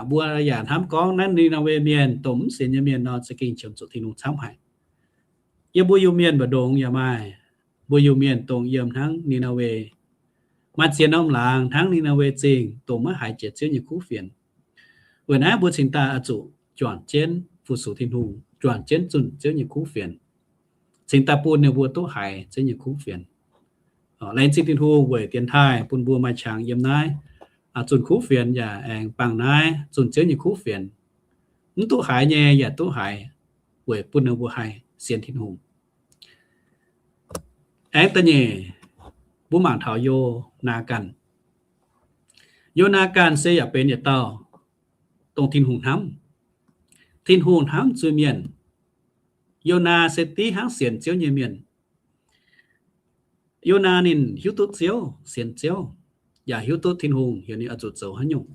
Mbuo yaac hnamv gorngv naaiv Ni^naa^we Mienh dongh mv sienx nyei mienh nor za'gengh qiemx zuqc Tin-Hungh camv haic. Yiem mbuo Iu-Mienh mbu'ndongx yaac maaih mbuo Iu-Mienh dongh yiem hnangv Ni^naa^we, maaih ziex norm laangz hnangv Ni^naa^we Zingh dongh maiv haiz jiex Ziouv nyei kuv fienx. Weic naaiv mbuo cingx daaih oix zuqc juangc jienv fu-sux Tin-Hungh, juangc jienv zunh Ziouv nyei kuv fienx, cingx daaih bun ninh mbuo duqv haiz Ziouv nyei kuv fienx. Laengz zingh Tin-Hungh weic dienx taaih bun mbuo maaih qangx yiem naaiv zunh kuv fienx yaac aengx bangh naaiv zunh Ziouv nyei kuv fienx. Mv duqv haiz nyei yaac duqv haiz, weic bun ninh mbuo haih sienx Tin-Hungh. Aengx da'nyeic, mbuo mangc taux Yo^naa ganh. Yo^naa ganh se yaac benx yietc dauh dongh Tin-Hungh hnamv. Tin-Hungh hnamv zuiz-mienh. Yo^naa se div hnangv sienx Ziouv nyei mienh. Yonaa ninh hiuv duqv Ziouv, sienx Ziouv, yaac hiuv duqv Tin-Hungh heuc ninh oix zuqc zoux haaix nyungc.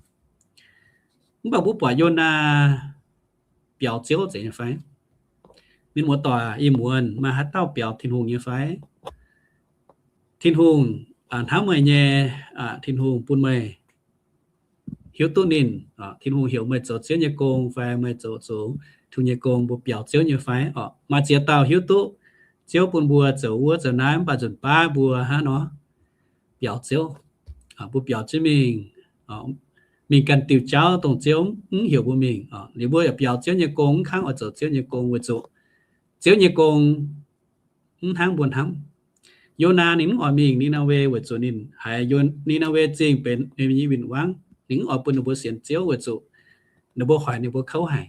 Mv baac mbuo buatc Yonaa biaux Ziouv zeiz nyei fai? Mienh muoz-doic, ih muonz maaih haaix dauh biaux Tin-Hungh nyei fai? Tin-Hungh hnamv meih nyei, Tin-Hungh bun meih hiuv duqv ninh, Tin-Hungh heuc meih zoux Ziouv nyei gong fai meih zoux, zoux Tin-Hungh nyei gong, mbuo biaux Ziouv nyei fai? Maaih ziex dauh hiuv duqv Ziouv bun mbuo zoux wuov zoux naaiv, mv baac nzunc baav mbuo hnangv nor biaux Ziouv, mbuo biaux jienv mingh, mingh ganh diuh jauv dongh Ziouv mv heuc mbuo mingh. Liuz mbuo yaac biaux Ziouv nyei gong, mv kangv oix zoux Ziouv nyei gong weic zuqc Ziouv nyei gong mv hnangv mbuo hnamv. Yonaa ninh mv oix mingh Ni^naa^we weic zuqc ninh haiz Ni^naa^we Zingh benx ninh nyei win-wangv. Ninh mv oix bun ninh mbuo sienx Ziouv weic zuqc ninh mbuo hoic ninh mbuo kouv haic.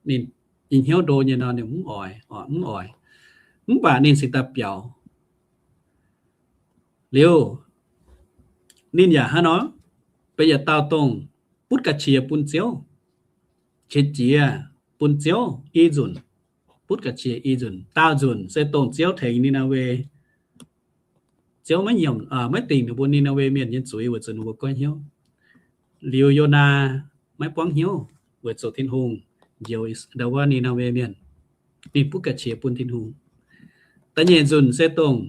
Ninh, ninh hnyouv ndo nyei nor ninh mv oix, mv oix. Mv baac ninh cingx daaih biaux. Liuz ninh yaac hnangv nor benx yietc dauh dongh butv ga'qiex bun Ziouv, qiex jiez bun Ziouv i nzunc, butv ga'qiex i nzunc. Daauh nzunc se dongh Ziouv tengx Ni^naa^we, Ziouv maiv nyiemc, maiv dingc ninh mbuo Ni^naa^we Mienh nyei zuiz weic zuqc ninh mbuo goiv hnyouv. Liuz Yonaa maiv buangv hnyouv weic zuqc Tin-Hungh njoux ndau wuov Ni^naa^we Mienh, ninh butv ga'qiex bun Tin-Hungh. Da'nyeic nzunc se dongh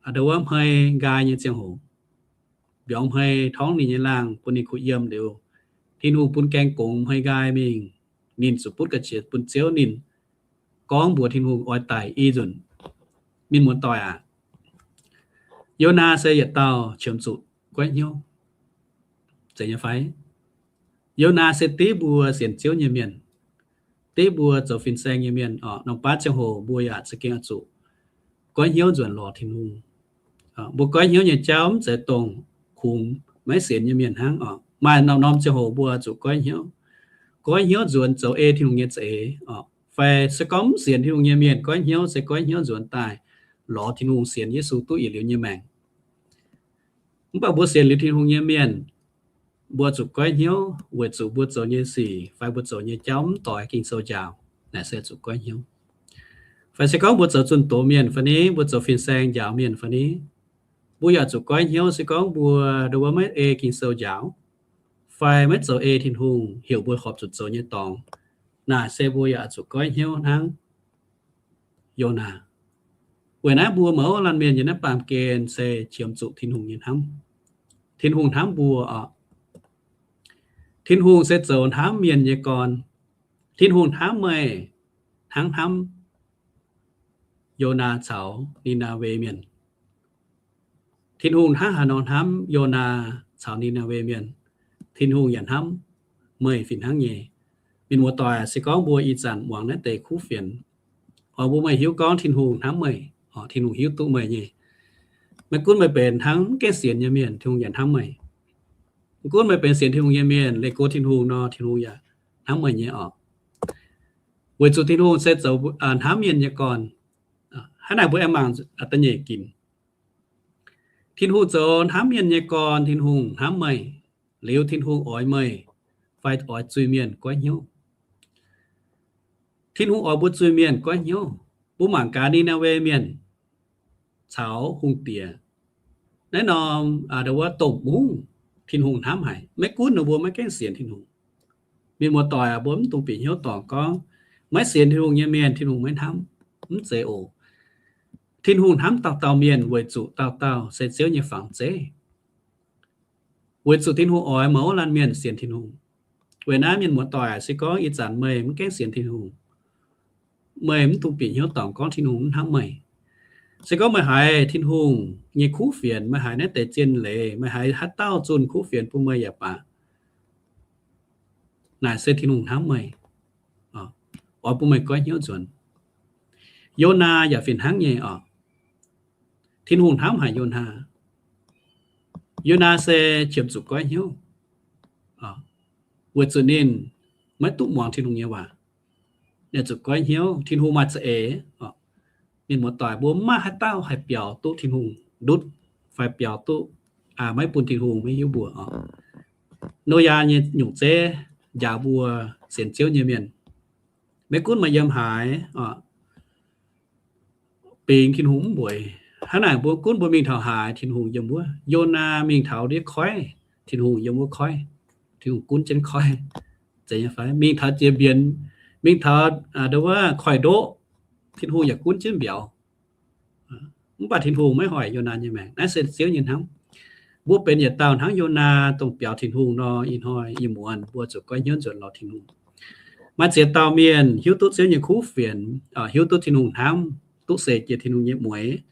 ndau wuov hmei nqaai nyei ziangh hoc, mbiorngz hmei torngv ninh nyei laangh bun ninh kuh yiem liuz, Tin-Hungh bun gaeng gongx hmei nqaai mingh, ninh zuqc butv ga'qiex bun Ziouv, ninh gorngv mbuox Tin-Hungh oix daic i nzunc. Mienh muoz-doic aac, Yonaa se yietc dauh qiemx zuqc goiv hnyouv zeiz nyei fai? Yonaa se div mbuo sienx Ziouv nyei mienh, div mbuo zoux fin-saeng nyei mienh oc. Norm baav ziangh hoc mbuo yaac za'gengh oix zuqc goiv hnyouv nzuonx lorz Tin-Hungh. Mbuo goiv hnyouv nyei jauv mv zeiz dongh kungx maiv sienx nyei mienh hnangv oc. Maaih norm-norm ziangh hoc mbuo zuqc goiv hnyouv. Goiv hnyouv nzuonx zoux ei Tin-Hungh nyei za'eix oc. Fai se gorngv mv sienx Tin-Hungh nyei mienh goiv hnyouv se goiv hnyouv nzuonx daaih lorz Tin-Hungh, sienx Yesu duqv yietc liuz nyei maengc. Mv baac mbuo sienx liuz Tin-Hungh nyei mienh, mbuo zuqc goiv hnyouv weic zuqc mbuo zoux nyei sic fai mbuo zoux nyei jauv mv doix Ging-Sou njaaux, naaic se zuqc goiv hnyouv. Fai se gorngv mbuo zoux zunh doz mienh fai ni, mbuo zoux fin-saeng njaaux mienh fai ni, mbuo yaac zuqc goiv hnyouv. Se gorngv mbuo ndau wuov maiv ei Ging-Sou njaaux, fai maiv zoux ei Tin-Hungh heuc mbuo horpc zuqc zoux nyei dorngx, naaic se mbuo yaac zuqc goiv hnyouv hnangv Yonaa. Weic naaiv mbuo mouz laanh mienh yiem naaiv baamh gen se qiemx zuqc Tin-Hungh nyei hnamv. Tin-Hungh hnamv mbuo oc. Tin-Hungh se zoux hnamv mienh nyei gorn. Tin-Hungh hnamv meih hnangv hnamv Yonaa caux Ni^naa^we Mienh. Tin-Hungh hnangv haaix nor hnamv Yonaa caux Ni^naa^we Mienh, Tin-Hungh yaac hnamv meih fih hnangv nyei. Mienh muoz-doic, se gorngv mbuo ih zanc muangx naaiv deix kuv fienx, oix mbuo meih hiuv gorngv Tin-Hungh hnamv meih, Tin-Hungh hiuv duqv meih nyei. Maiv gunv meih benx hnangv mv gaengh sienx nyei mienh, Tin-Hungh yaac hnamv meih. Maiv gunv meih benx sienx Tin-Hungh nyei mienh, leih go Tin-Hungh nor, Tin-Hungh yaac hnamv meih nyei oc. Weic zuqc Tin-Hungh se zoux hnamv mienh nyei gorn. Hnangv naaic mbuo aengx mangc da'nyeic ginc. Tin-Hungh zoux hnamv mienh nyei gorn, Tin-Hungh hnamv meih, liuz Tin-Hungh oix meih fai oix zuiz-mienh goiv hnyouv. Tin-Hungh oix mbuo zuiz-mienh goiv hnyouv. Mbuo mangc gaax Ni^naa^we Mienh caux hungh diex naaiv norm, aa, ndau wuov domh mungv, Tin-Hungh hnamv haic, maiv gunv ninh mbuo maiv gaengh sienx Tin-Hungh. Mienh muoz-doic aac, mbuo mv dungx bieqc hnyouv dorngc gorngv maiv sienx Tin-Hungh nyei mienh Tin-Hungh maiv hnamv. Mv zeiz oc. Tin-Hungh hnamv dauh dauh mienh weic zuqc dauh dauh se Ziouv nyei fangx zeiv. Weic zuqc Tin-Hungh oix mouz laanh mienh sienx Tin-Hungh. Weic naaiv mienh muoz-doic, se gorngv ih zanc meih mv gaengh sienx Tin-Hungh, meih mv dungx bieqc hnyouv dorngc gorngv Tin-Hungh mv hnamv meih. Se gorngv meih haiz Tin-Hungh nyei kuv fienx, meih haiz naaiv deix zien leiz, meih haiz haaix dauh zunh kuv fienx bun meih yaac baac, naaic se Tin-Hungh hnamv meih, oix bun meih goiv hnyouv nzuonx. Yonaa yaac fih hnangv nyei oc. Tin-Hungh hnamv haic Yonaa. Yonaa se qiemx zuqc goiv hnyouv, weic zuqc ninh maiv duqv muangx Tin-Hungh nyei waac. Ninh zuqc goiv hnyouv. Tin-Hungh maaih za'eix. Mienh muoz-doic, mbuo mv maaih haaix dauh haih biaux duqv Tin-Hungh ndutv fai biaux duqv, aa, maiv bun Tin-Hungh maiv hiuv mbuo oc. Noyaa nyei nyungc zeiv njaaux mbuo sienx Ziouv nyei mienh. Maiv gunv meih yiem haaix, bingx Tin-Hungh mv mueiz, Hnangv naaic mbuo gunv mbuo mingh taux haaix, Tin-Hungh yiem wuov. Yonaa mingh taux ndiev koiv, Tin-Hungh yiem wuov koiv. Tin-Hungh gunv jienv koiv. Zeiz nyei fai? Mingh taux jiex mbienx, mingh taux, aa, ndo wuov koiv-ndoqv, Tin-Hungh yaac gunv jienv mbiauz. Mv baac Tin-Hungh maiv hoic Yonaa nyei maengc. Naaiv se Ziouv nyei hnamv. Mbuo benx yietc dauh hnangv Yonaa dongh biaux Tin-Hungh nor, ih hnoi ih muonz mbuo zuqc goiv hnyouv nzuonx lorz Tin-Hungh. Maaih ziex dauh mienh hiuv duqv Ziouv nyei kuv fienx, hiuv duqv Tin-Hungh hnamv, duqv seix jiex Tin-Hungh nyei mueix,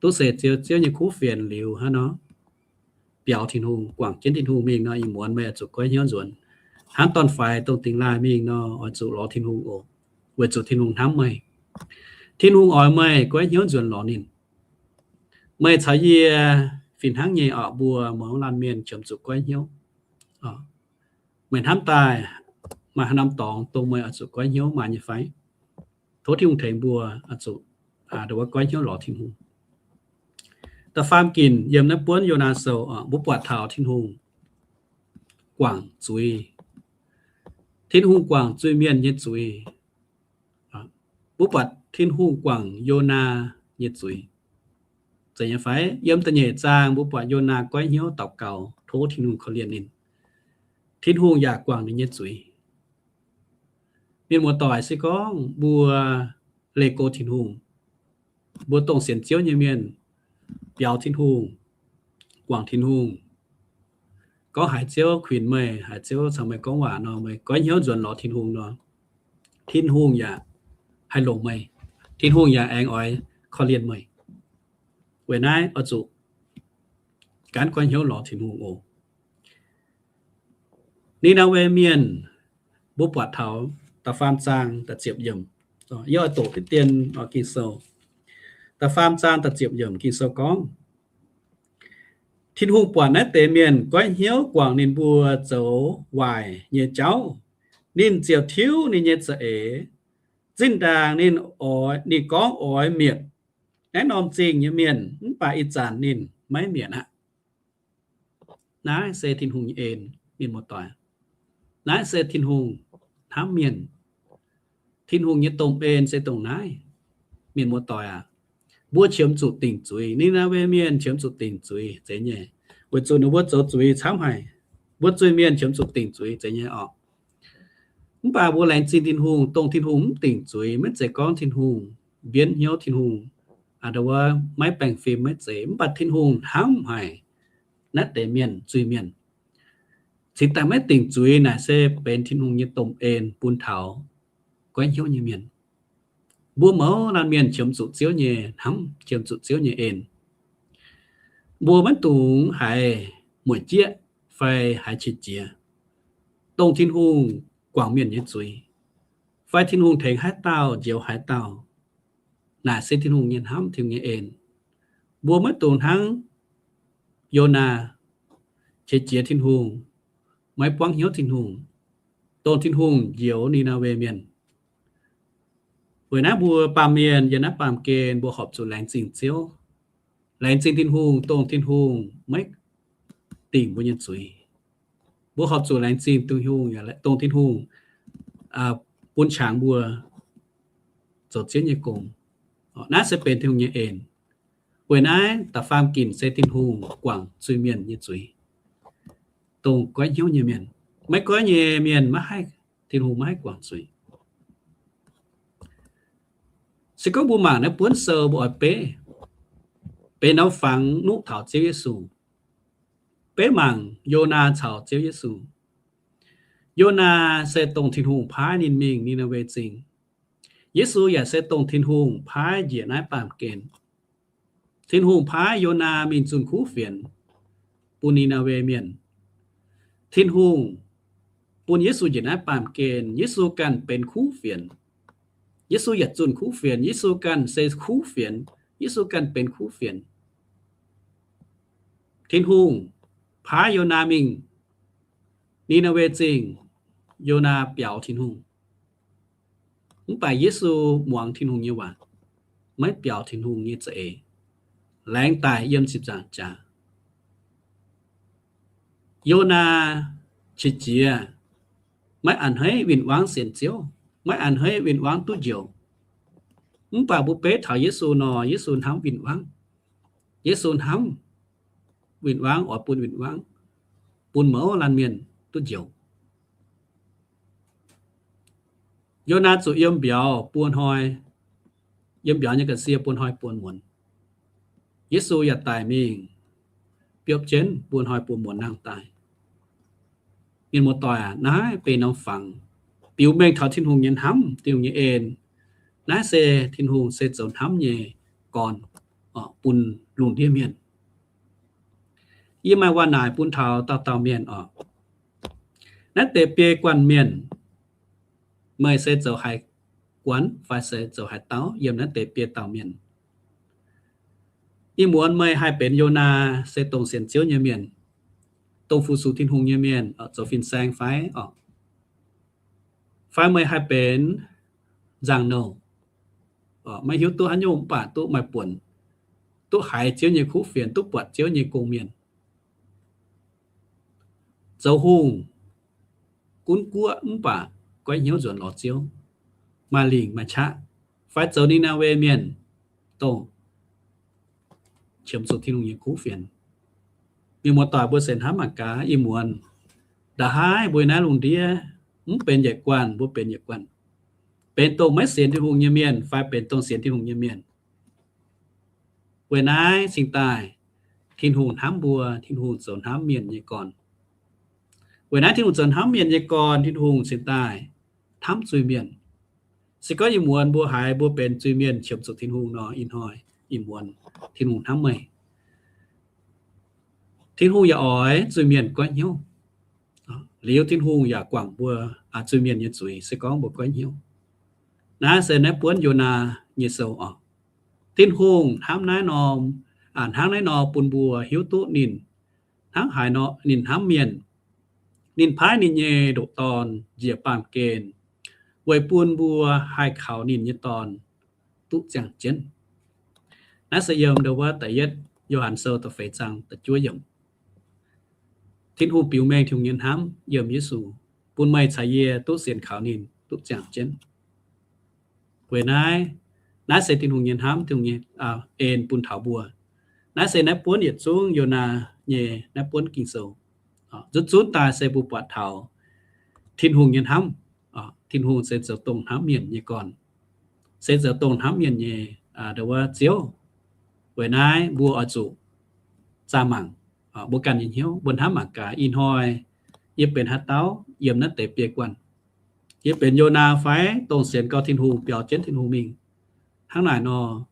duqv seix Ziouv, Ziouv nyei kuv fienx liuz hnangv nor, biaux Tin-Hungh, guangc jienv Tin-Hungh mingh nor, ih muonz meih oix zuqc goiv hnyouv nzuonx. Hnangv dorn-faix dongh dingx laaih mingh nor, oix zuqc lorz Tin-Hungh oc, weic zuqc Tin-Hungh hnamv meih. Tin-Hungh oix meih goiv hnyouv nzuonx lorz ninh. Meih caux yie fih hnangv nyei oc, mbuo mouz laanh mienh qiemx zuqc goiv hnyouv. Meih hnamv daaih maaih haaix norm dorngx dongh meih oix zuqc goiv hnyouv maaih nyei fai? Tov Tin-Hungh tengx mbuo oix zuqc, aa, ndo wuov goiv hnyouv lorz Tin-Hungh. Da'faam ginc yiem naaiv buonv Yonaa sou, mbuo buatc taux Tin-Hungh guangc zuiz. Tin-Hungh guangc zuiz-mienh nyei zuiz. Mbuo buatc Tin-Hungh guangc Yonaa nyei zuiz. Zeiz nyei fai? Yiem da'nyeic zaang mbuo buatc Yonaa goiv hnyouv daux gaux tov Tin-Hungh korv-lienh ninh. Tin-Hungh yaac guangc ninh nyei zuiz. Mienh muoz-doic, se gorngv mbuo leih go Tin-Hungh, mbuo dongh sienx Ziouv nyei mienh biaux Tin-Hungh, guangc Tin-Hungh, gorngv haiz Ziouv kuinx meih, haiz Ziouv caux meih gorngv waac nor, meih goiv hnyouv nzuonx lorz Tin-Hungh nor, Tin-Hungh yaac haih longc meih. Tin-Hungh yaac aengx oix korv-lienh meih. Weic naaiv oix zuqc gaanv goiv hnyouv lorz Tin-Hungh oc. Ni^naa^we Mienh, mbuo buatc taux da'faam zaang da'ziepc yiemc. Yie oix doqc diqv dien Ging-Sou. Da'faam zaang da'ziepc yiemc Ging-Sou gorngv, Tin-Hungh buatc naaiv deix mienh goiv hnyouv guangc ninh mbuo zoux waaic nyei jauv, ninh ziouc tiuv ninh nyei za'eix. Zinh ndaangc ninh oix, ninh gorngv oix mietc naaiv norm zingh nyei mienh, mv baac ih zanc ninh maiv mietc aqv. Naaiv se Tin-Hungh nyei en, mienh muoz-doic. Naaiv se Tin-Hungh hnamv mienh. Tin-Hungh nyei domh en se dongh naaiv. Mienh muoz-doic aac, mbuo qiemx zuqc dingc zuiz. Ni^naa^we Mienh qiemx zuqc dingc zuiz, zeiz nyei, weic zuqc ninh mbuo zoux zuiz camv haic. Mbuo zuiz-mienh qiemx zuqc dingc zuiz, zeiz nyei orqc. Mv baac mbuo laengz zingh Tin-Hungh, dongh Tin-Hungh mv dingc zuiz. Maiv zeiz gorngv Tin-Hungh mbienv hnyouv, Tin-Hungh ndo wuov maiv baengh fim, maiv zeiz. Mv baac Tin-Hungh hnamv haic naaiv deix mienh, zuiz-mienh. Cingx daaih maiv dingc zuiz naaic se benx Tin-Hungh nyei domh en bun taux goiv hnyouv nyei mienh. Mbuo mouz laanh mienh qiemx zuqc Ziouv nyei hnamv, qiemx zuqc Ziouv nyei en. Mbuo maiv dungx haiz mueic jieqv fai haiz qiex jiez, dongh Tin-Hungh guangc mienh nyei zuiz, fai Tin-Hungh tengx haaix dauh njoux haaix dauh. Naaic se Tin-Hungh nyei hnamv, Tin-Hungh nyei en. Mbuo maiv dungx hnangv Yonaa qiex jiez Tin-Hungh, maiv buangv hnyouv Tin-Hungh, dongh Tin-Hungh njoux Ni^naa^we Mienh. Weic naaiv mbuo baamh mienh yiem naaiv baamh gen mbuo horpc zuqc laengz zingh Ziouv. Laengz zingh Tin-Hungh, dongh Tin-Hungh maiv dingc mbuo nyei zuiz. Mbuo horpc zuqc laengz zingh Tin-Hungh, dongh Tin-Hungh bun qangx mbuo zoux Ziouv nyei gong. Naaiv se benx Tin-Hungh nyei en. Weic naaiv da'faam ginc se Tin-Hungh guangc zuiz-mienh nyei zuiz, dongh goiv hnyouv nyei mienh. Maiv goiv nyei mienh maiv haih, Tin-Hungh maiv haih guangc zuiz. Se gorngv mbuo mangc naaiv buonv sou mbuo oix beiv, benx norm fangx nuqv taux Ziouv Yesu. Beiv mangc Yonaa caux Ziouv Yesu. Yonaa se dongh Tin-Hungh paaiv ninh mingh Ni^naa^we Zingh. Yesu yaac se dongh Tin-Hungh paaiv njiec naaiv baamh gen. Tin-Hungh paaiv Yonaa mingh zunh kuv fienx bun Ni^naa^we Mienh. Tin-Hungh bun Yesu njiec naaiv baamh gen. Yesu ganh benx kuv fienx. Yesu yaac zunh kuv fienx. Yesu ganh se kuv fienx. Yesu ganh benx kuv fienx. Tin-Hungh paaiv Yonaa mingh Ni^naa^we Zingh. Yonaa biaux Tin-Hungh. Mv baac Yesu muangx Tin-Hungh nyei waac, maiv biaux Tin-Hungh nyei za'eix, laengz daic yiem ziepc nzaangc jaax. Yonaa qiex jiez, maiv a'hneiv win-wangv sienx Ziouv, maiv a'hneiv win-wangv duqv njoux. Mv baac mbuo beiv taux Yesu nor, Yesu hnamv win-wangv. Yesu hnamv win-wangv, oix bun win-wangv, bun mouz laanh mienh duqv njoux. Yonaa zuqc yiem mbiauz buo hnoi, yiem mbiauz nyei ga'sie buo hnoi buo muonz. Yesu yaac daic mingh biopv jienv buo hnoi buo muonz nangh daaih. Mienh muoz-doic aac, naaiv benx norm fangx biux mengh taux Tin-Hungh nyei hnamv, Tin-Hungh nyei en. Naaiv se Tin-Hungh se zoux hnamv nyei gorn bun lungh ndiev mienh. Yie maaih waac naaic bun taux dauh dauh mienh oc. Naaiv deix biei guanh mienh, meih se zoux haaix guanh fai se zoux haaix dauh yiem naaiv deix biei dauh mienh? Ih muonz meih haih benx Yonaa, se dongh sienx Ziouv nyei mienh, dongh fu-sux Tin-Hungh nyei mienh, zoux fin-saeng fai oc? Fai meih haih benx nzangc-nouh, maiv hiuv duqv haaix nyungc mv baac duqv maaih buonc, duqv haiz Ziouv nyei kuv fienx, duqv buatc Ziouv nyei gong-mienh, zoux hungh gunv guoqv mv baac goiv hnyouv nzuonx lorz Ziouv, maaih lingc maaih qaqv, fai zoux Ni^naa^we Mienh, dongh qiemx zuqc Tin-Hungh nyei kuv fienx. Mienh muoz-doic, mbuo se hnamv mangc gaax, ih muonz nda'haav mbuo naaiv lungh ndiev mv benx yietc guanh, mbuo benx yietc guanh, benx dongh maiv sienx Tin-Hungh nyei mienh fai benx dongh sienx Tin-Hungh nyei mienh. Weic naaiv cingx daaih Tin-Hungh hnamv mbuo, Tin-Hungh zoux hnamv mienh nyei gorn. Weic naaiv Tin-Hungh zoux hnamv mienh nyei gorn, Tin-Hungh cingx daaih hnamv zuiz-mienh. Se gorngv ih muonz mbuo haiz mbuo benx zuiz-mienh qiemx zuqc Tin-Hungh nor, ih hnoi, ih muonz Tin-Hungh hnamv meih. Tin-Hungh yaac oix zuiz-mienh goiv hnyouv. Liuz Tin-Hungh yaac guangc mbuo zuiz-mienh nyei zuiz se gorngv mbuo goiv hnyouv. Naaiv se naaiv buonv Yonaa nyei sou oc. Tin-Hungh hnamv naaiv norm, hnangv naaiv nor bun mbuo hiuv duqv ninh hnangv haaix nor ninh hnamv mienh. Ninh paaiv ninh nyei ndoqc Dorn njiec baamh gen weic bun mbuo haih kaux ninh nyei dorn duqv ziangh jienv. Naaiv se yiem ndo wuov da'yietv Yo^han Sou da'feix zaang da'juov yiemc. Tin-Hungh biux mengh Tin-Hungh nyei hnamv yiem Yesu, bun meih caux yie duqv sienx kaux ninh duqv ziangh jienv. Weic naaiv, naaiv se Tin-Hungh nyei hnamv, Tin-Hungh nyei en bun taux mbuo. Naaiv se naaiv buonv yietc zungv Yonaa nyei naaiv buonv Ging-Sou. Nzunc zunv daaih se mbuo buatc taux Tin-Hungh nyei hnamv. Tin-Hungh se zoux dongh hnamv mienh nyei gorn, se zoux dongh hnamv mienh nyei ndo wuov Ziouv. Weic naaiv mbuo oix zuqc zaah mangc mbuo ganh nyei hnyouv, mbuo hnamv mangc gaax, ih hnoi yie benx haaix dauh yiem naaiv deix biei guanh? Yie benx Yonaa fai dongh sienx gau Tin-Hungh, biaux jienv Tin-Hungh mingh? Hnangv naaic nor,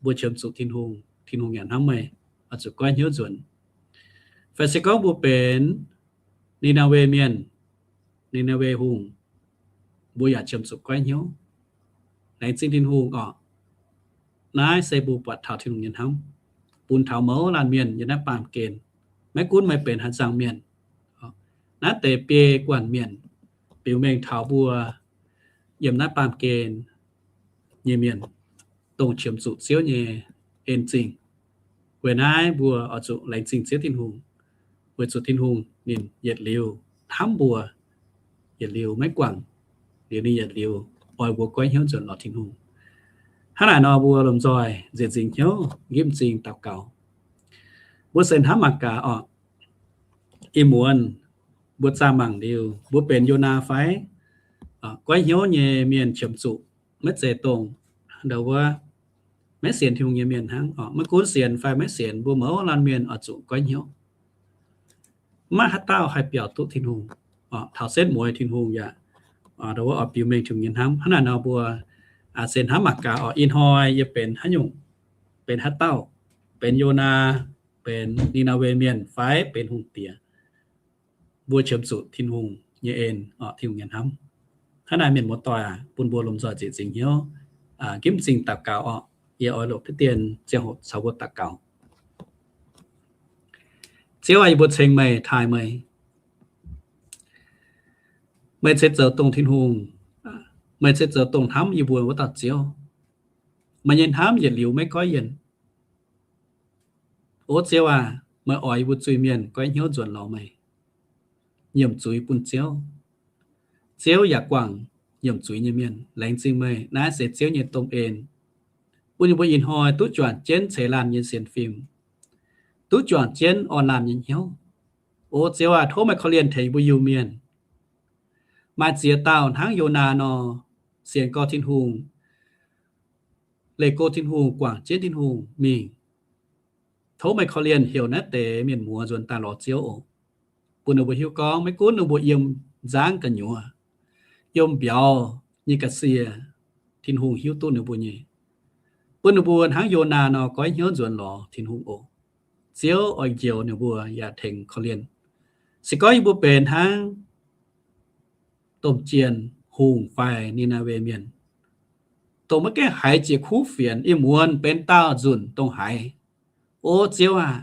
mbuo qiemx zuqc Tin-Hungh, Tin-Hungh yaac hnamv meih, oix zuqc goiv hnyouv nzuonx. Fai se gorngv mbuo benx Ni^naa^we Mienh, Ni^naa^we Hungh, mbuo yaac qiemx zuqc goiv hnyouv, laengz zingh Tin-Hungh oc. Naaiv se mbuo buatc taux Tin-Hungh nyei hnamv bun taux mouz laanh mienh yiem naaiv baamh gen. Maiv gunv meih benx haaix nzangc mienh, naaiv deix biei guanh mienh biux mengh taux mbuo yiem naaiv baamh gen nyei mienh, dongh qiemx zuqc Ziouv nyei en zingh. Weic naaiv mbuo oix zuqc laengz zingh Ziouv Tin-Hungh, weic zuqc Tin-Hungh ninh yietc liuz hnamv mbuo, yietc liuz maiv guangc, liuz ninh yietc liuz oix mbuo goiv hnyouv nzuonx lorz Tin-Hungh. Hnangv naaic nor mbuo lomh nzoih nzieqc nzingc hnyouv nqipv m'zing daux gaux. Mbuo se hnamv mangc gaax oc. Ih muonz mbuo zaah mangc liuz, mbuo benx Yonaa fai goiv hnyouv nyei mienh qiemx zuqc maiv zeiz dongh ndo wuov maiv sienx Tin-Hungh nyei mienh hnangv oc. Maiv gunv sienx fai maiv sienx, mbuo mouz laanh mienh oix zuqc goiv hnyouv. Maiv maaih haaix dauh haih biaux duqv Tin-Hungh. Taux setv mueiz Tin-Hungh yaac ndo wuov oix biux mengh Tin-Hungh nyei hnamv. Hnangv naaic nor mbuo se hnamv mangc gaax oc, ih hnoi yie benx haaix nyungc, benx haaix dauh, benx Yonaa, benx Ni^naa^we Mienh fai benx hungh diex, mbuo qiemx zuqc Tin-Hungh nyei en, Tin-Hungh nyei hnamv. Hnangv naaic mienh muoz-doic aac, bun mbuo lomh nzoih nzieqc nzingc hnyouv, nqipv m'zing daux gaux oc. Yie oix longc diqv dien ziangh hoc caux mbuo daux gaux. Ziouv aac, yie mbuo ceng meih, taaih meih. Meih se zoux dongh Tin-Hungh, meih se zoux dongh hnamv yie mbuo wuov dauh Ziouv. Meih nyei hnamv yietc liuz maiv goiv yienc. O Ziouv aac, meih oix yie mbuo zuiz-mienh goiv hnyouv nzuonx lorz meih, nyiemc zuiz bun Ziouv. Ziouv yaac guangc nyiemc zuiz nyei mienh. Laengz zingh meih. Naaiv se Ziouv nyei domh en, bun yie mbuo ih hnoi duqv juangc jienv ceix laanh nyei sienx fim. duqv juangc jienv orn-laanh nyei hnyouv. O Ziouv aac, tov meih korv-lienh tengx mbuo Iu-Mienh. Maaih ziex dauh hnangv Yonaa nor, sienx gorx Tin-Hungh, leih go Tin-Hungh, guangc jienv Tin-Hungh mingh. Tov meih korv-lienh heuc naaiv deix mienh muoz nzuonx daaih lorz Ziouv oc. Bun ninh mbuo hiuv gorngv maiv gunv ninh mbuo yiem nzangv gu'nyuoz, yiem mbiauz nyei ga'sie, Tin-Hungh hiuv duqv ninh mbuo nyei. Bun ninh mbuo hnangv Yonaa nor goiv hnyouv nzuonx lorz Tin-Hungh oc. Ziouv oix njoux ninh mbuo yaac tengx korv-lienh. Se gorngv yie mbuo benx hnangv domh jien hungh fai Ni^naa^we Mienh, dongh maiv gaengh haiz jiex kuv fienx, ih muonz benx daauh nzunc dongh haiz. O Ziouv aac,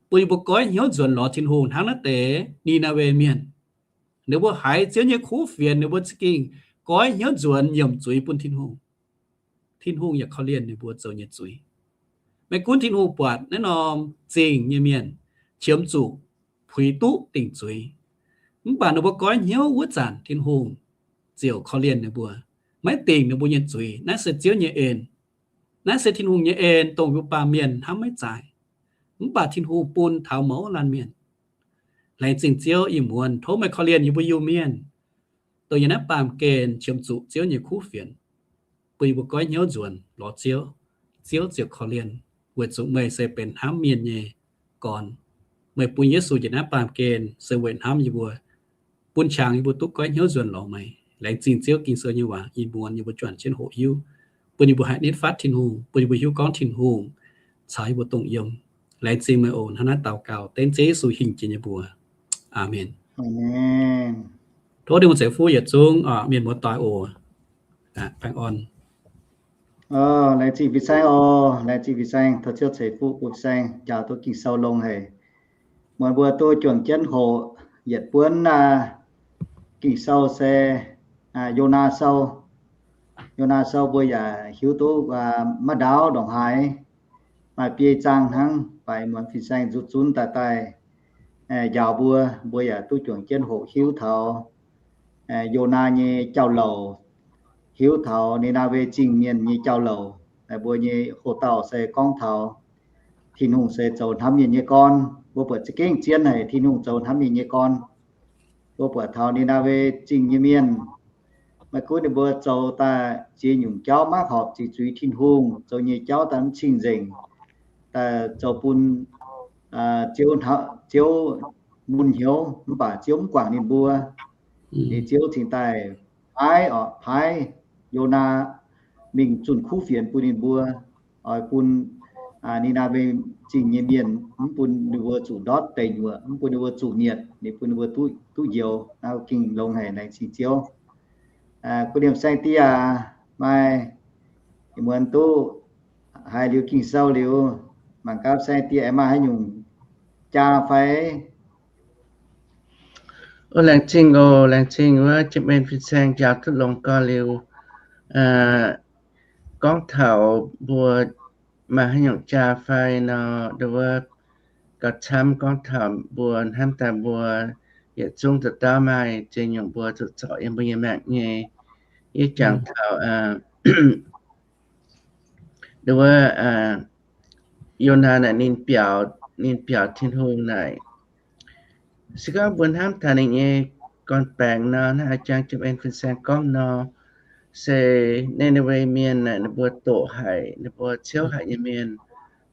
bun yie mbuo goiv hnyouv nzuonx lorz Tin-Hungh hnangv naaiv deix Ni^naa^we Mienh. Ninh mbuo haiz Ziouv nyei kuv fienx, ninh mbuo za'gengh goiv hnyouv nzuonx nyiemc zuiz bun Tin-Hungh. Tin-Hungh yaac korv-lienh ninh mbuo zoux nyei zuiz. Maiv gunv Tin-Hungh buatc naaiv norm zingh nyei mienh qiemx zuqc puix duqv dingc zuiz, mv baac ninh mbuo goiv hnyouv wuov zanc Tin-Hungh ziouc korv-lienh ninh mbuo, maiv dingc ninh mbuo nyei zuiz. Naaiv se Ziouv nyei en. Naaiv se Tin-Hungh nyei en, dongh mbuo baamh mienh hnamv maiv zaaix, mv baac Tin-Hungh bun taux mouz laanh mienh. Laengz zingh Ziouv, ih muonz tov meih korv-lienh yie mbuo Iu-Mienh, dongh yiem naaiv baamh gen qiemx zuqc Ziouv nyei kuv fienx, bun yie mbuo goiv hnyouv nzuonx lorz Ziouv, Ziouv ziouc korv-lienh, weic zuqc meih se benx hnamv mienh nyei gorn. Meih bun Yesu njiec naaiv baamh gen se weic hnamv yie mbuo, bun qangx yie mbuo duqv goiv hnyouv nzuonx lorz meih. Laengz zingh Ziouv Ging-Sou nyei waac, ih muonz yie mbuo juangc jienv hoqc hiuv, bun yie mbuo haih nitv fatv Tin-Hungh, bun yie mbuo hiuv gorngv Tin-Hungh caux yie mbuo dongh yiem. Laengz zingh meih oc. Hnangv naaiv daux gaux dengv Ziouv Yesu hingh jiex nyei mbuox. Aamen. Tov Tin-Hungh ceix fuqv yietc zungv mienh muoz-doic oc. Baengh orn. Laengz zingh fin-saeng oc. Laengz zingh fin-saeng, tov Ziouv ceix fuqv bun fin-saeng njaaux duqv Ging-Sou longx haic. Muonz mbuo duqv juangc jienv hoqc yietc buonv Ging-Sou se Yonaa Sou. Yonaa Sou mbuo yaac hiuv duqv maiv ndaauv ndongc haaix, maaih biei zaang hnangv, mv baac muonz fin-saeng nzuqc zunv daaih daaih njaaux mbuo, mbuo yaac duqv juangc jienv hoqc hiuv taux Yonaa nyei jauv-louc, hiuv taux Ni^naa^we Zingh mienh nyei jauv-louc. Mbuo nyei hoc-dauh se gorngv taux Tin-Hungh se zoux hnamv mienh nyei gorn. Mbuo buatc za'gengh zien haic Tin-Hungh zoux hnamv mienh nyei gorn. Mbuo buatc taux Ni^naa^we Zingh nyei mienh, maiv gunv ninh mbuo zoux daaih ziex nyungc jauv maiv horpc zuqc zuiz Tin-Hungh, zoux nyei jauv daaih mv cing-nzengc, daaih zoux bun Ziouv, Ziouv mun hnyouv, mv baac Ziouv mv guangc ninh mbuo. Liuz Ziouv cingx daaih paaiv, paaiv Yonaa mingh zunh kuv fienx bun ninh mbuo, oix bun Ni^naa^we Zingh nyei mienh, mv bun ninh mbuo zuqc ndortv deic nyuoqc, mv bun ninh mbuo zuqc mietc, ninh bun ninh mbuo duqv njoux. Naaiv ging longx haic, laengz zingh Ziouv. Kuv liemh saeng-diex aac, maaih muonz duqv haiz liuz Ging-Sou liuz, mangc gaax saeng-diex aengx maaih haaix nyungc jaa fai? O, laengz zingh oc, laengz zingh wuov jiem en fin-saeng njaaux duqv longx gorx liuz, gorngv taux mbuo maaih haaix nyungc jaa fai nor, nduov gauh camv gorngv taux mbuo hnamv daaih mbuo yietc zungv dauh dauh maaih ziex nyungc mbuo zuqc zorc yiem mbuo nyei maengc nyei. Yie jangx taux nduov Yonaa naaic ninh biaux, ninh biaux Tin-Hungh naaic. Se gorngv mbuo hnamv taux ninh nyei gorn-baengx nor, hnangv a'jang jiem en fin-saeng gorngv nor, se Ni^naa^we Mienh naaic ninh mbuo doqc haic, ninh mbuo ciouv haic nyei mienh,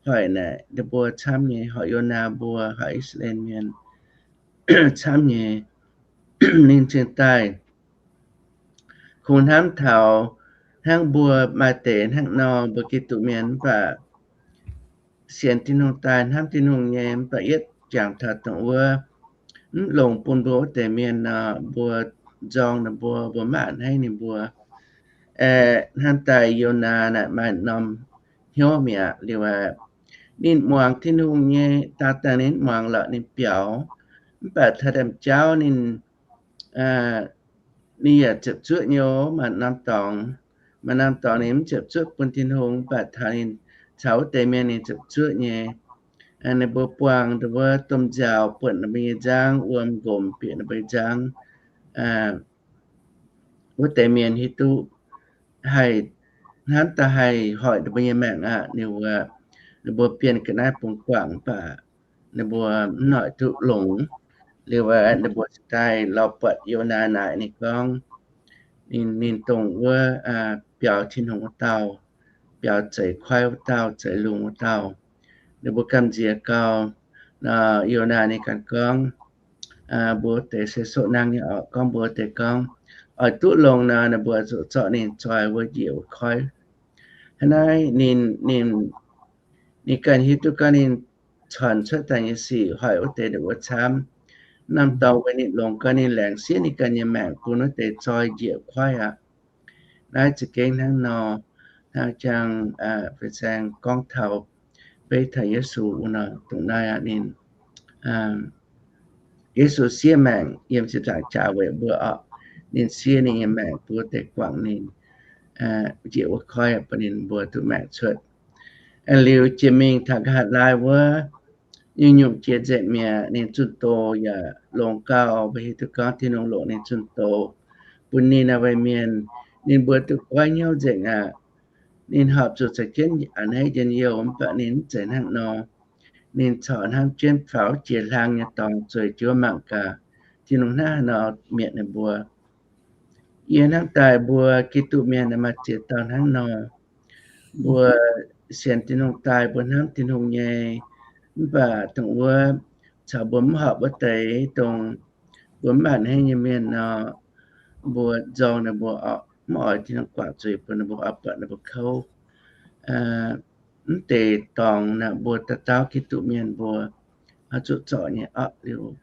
hoic naaic ninh mbuo camv nyei, hoic Yonaa mbuo, hoic I^saa^laa^en Mienh camv nyei. Ninh cingx daaih kungx hnamv taux hnangv mbuo maaih deix hnangv nor, mbuo Giduc Mienh mv baac sienx Tin-Hungh daaih hnamv Tin-Hungh nyei, mv baac yietv jangx taux dongh wuov mv longx bun mbuo wuov deix mienh nor, mbuo nzorng ninh mbuo, mbuo maiv a'hneiv ninh mbuo. Aeqv, hnamv daaih Yonaa naaic maaih norm hnyouv mi'aqv. Liuz aqv, ninh muangx Tin-Hungh nyei, daauh dangh ninh muangx lorqc ninh biaux, mv baac taux ndaamv-jauv ninh, ninh yaac ziepc zuoqv nyei oc. Maaih norm dorngx, maaih norm dorngx ninh mv ziepc zuoqv bun Tin-Hungh, mv baac taux ninh caux wuov deix mienh ninh ziepc zuoqv nyei. Ninh mbuo buangh nduov wuov domh nziaaux buonc ninh mbuo nyei nzangv, wuom nqomc bieqc ninh mbuo nyei nzangv, wuov deix mienh hiuv duqv haih hnamv daaih haih hoic ninh mbuo nyei maengc aqv. Ninh mbuo, ninh mbuo bienh ga'naaiv bungx guangc mv baac ninh mbuo mv noic duqv longx. Liuz ninh mbuo cingx daaih lorz buatc Yonaa naaic ninh gorngv, ninh, ninh dongh wuov biaux Tin-Hungh wuov dauh, biaux zeix koiv wuov dauh, zeix lungh wuov dauh. Ninh mbuo gamh nziex gau, Yonaa ninh ganh gorngv, mbuo deix se soqv nangh nyei oc, gorngv mbuo deix gorngv, oix duqv longx nor, ninh mbuo zuqc zorqv ninh zoi wuov njiec wuov koiv. Hnangv naaiv ninh, ninh, ninh ganh hiuv duqv gorngv ninh cunx cuotv daaih nyei sic hoic wuov deix ninh mbuo camv. Norm dorngx weic ninh longx gau ninh laengz siev ninh ganh nyei maengc bun wuov deix zoi njiec koiv aqv. Naaiv za'gengh hnangv nor, hnangv jang fin-saeng gorngv taux, beiv taux Yesu wuov nor, dongh naaiv aqv ninh, Yesu siev maengc yiem ziepc nzaangc jaax weic mbuo oc. Ninh siev ninh nyei maengc bun wuov deix guangc ninh, njiec wuov koiv bun ninh mbuo duqv maengc cuotv. Aengx liuz jiex mingh taux nqa'haav laai wuov, nyungc-nyungc jiex nzengc mi'aqv. Ninh zunh doz yaac longx gau, mbuo hiuv duqv gorngv Tin-Hungh longc ninh zunh doz bun Ni^naa^we Mienh, ninh mbuo duqv goiv hnyouv nzengc aqv. Ninh horpc zuqc caux jienv a'hneiv njien-youh, mv baac ninh mv zeiz hnangv nor. Ninh corc hnamv jienv faaux jiex hlang nyei dorngx zueiz jienv mangc gaax Tin-Hungh hnangv haaix nor mietc ninh mbuo. Yie hnamv daaih mbuo Giduc Mienh maaih ziex dauh hnangv nor. Mbuo sienx Tin-Hungh daaih mbuo hnamv Tin-Hungh nyei, mv baac dongh wuov caux mbuo mv horpc wuov deix, dongh mbuo mv a'hneiv nyei mienh nor, mbuo nzorng ninh mbuo, mv oix Tin-Hungh guangc zuiz bun ninh mbuo, oix buatc ninh mbuo kouv. Mv deix dorngx naaic mbuo dauh dauh Giduc Mienh mbuo oix zuqc zorc nyei orqc. Liuz,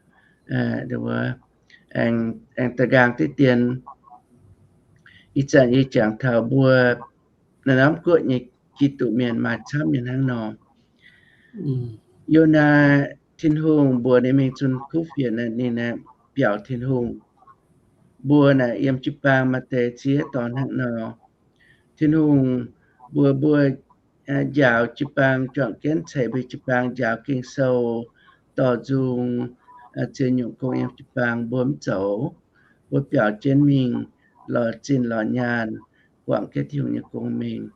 liuz wuov, aengx, aengx da'nqaang diqv dien, ih zanc yie jangx taux mbuo naaiv norm guoqv nyei Giduc Mienh maaih camv nyei hnangv nor. Yonaa, Tin-Hungh mbuox ninh mingh zunh kuv fienx, ninh biaux Tin-Hungh. Mbuo naaic yiem jiu-baang maaih deix ziex dorngx hnangv nor. Tin-Hungh mbuox mbuo njaaux jiu-baang, juangc jienv ceix mbuo jiu-baang njaaux Ging-Sou, dorh nzung, ziex nyungc gong yiem jiu-baang mbuo mv zoux. Mbuo biaux jienv mingh lorz zinh lorz nyaanh, guangc jienv Tin-Hungh nyei gong mingh.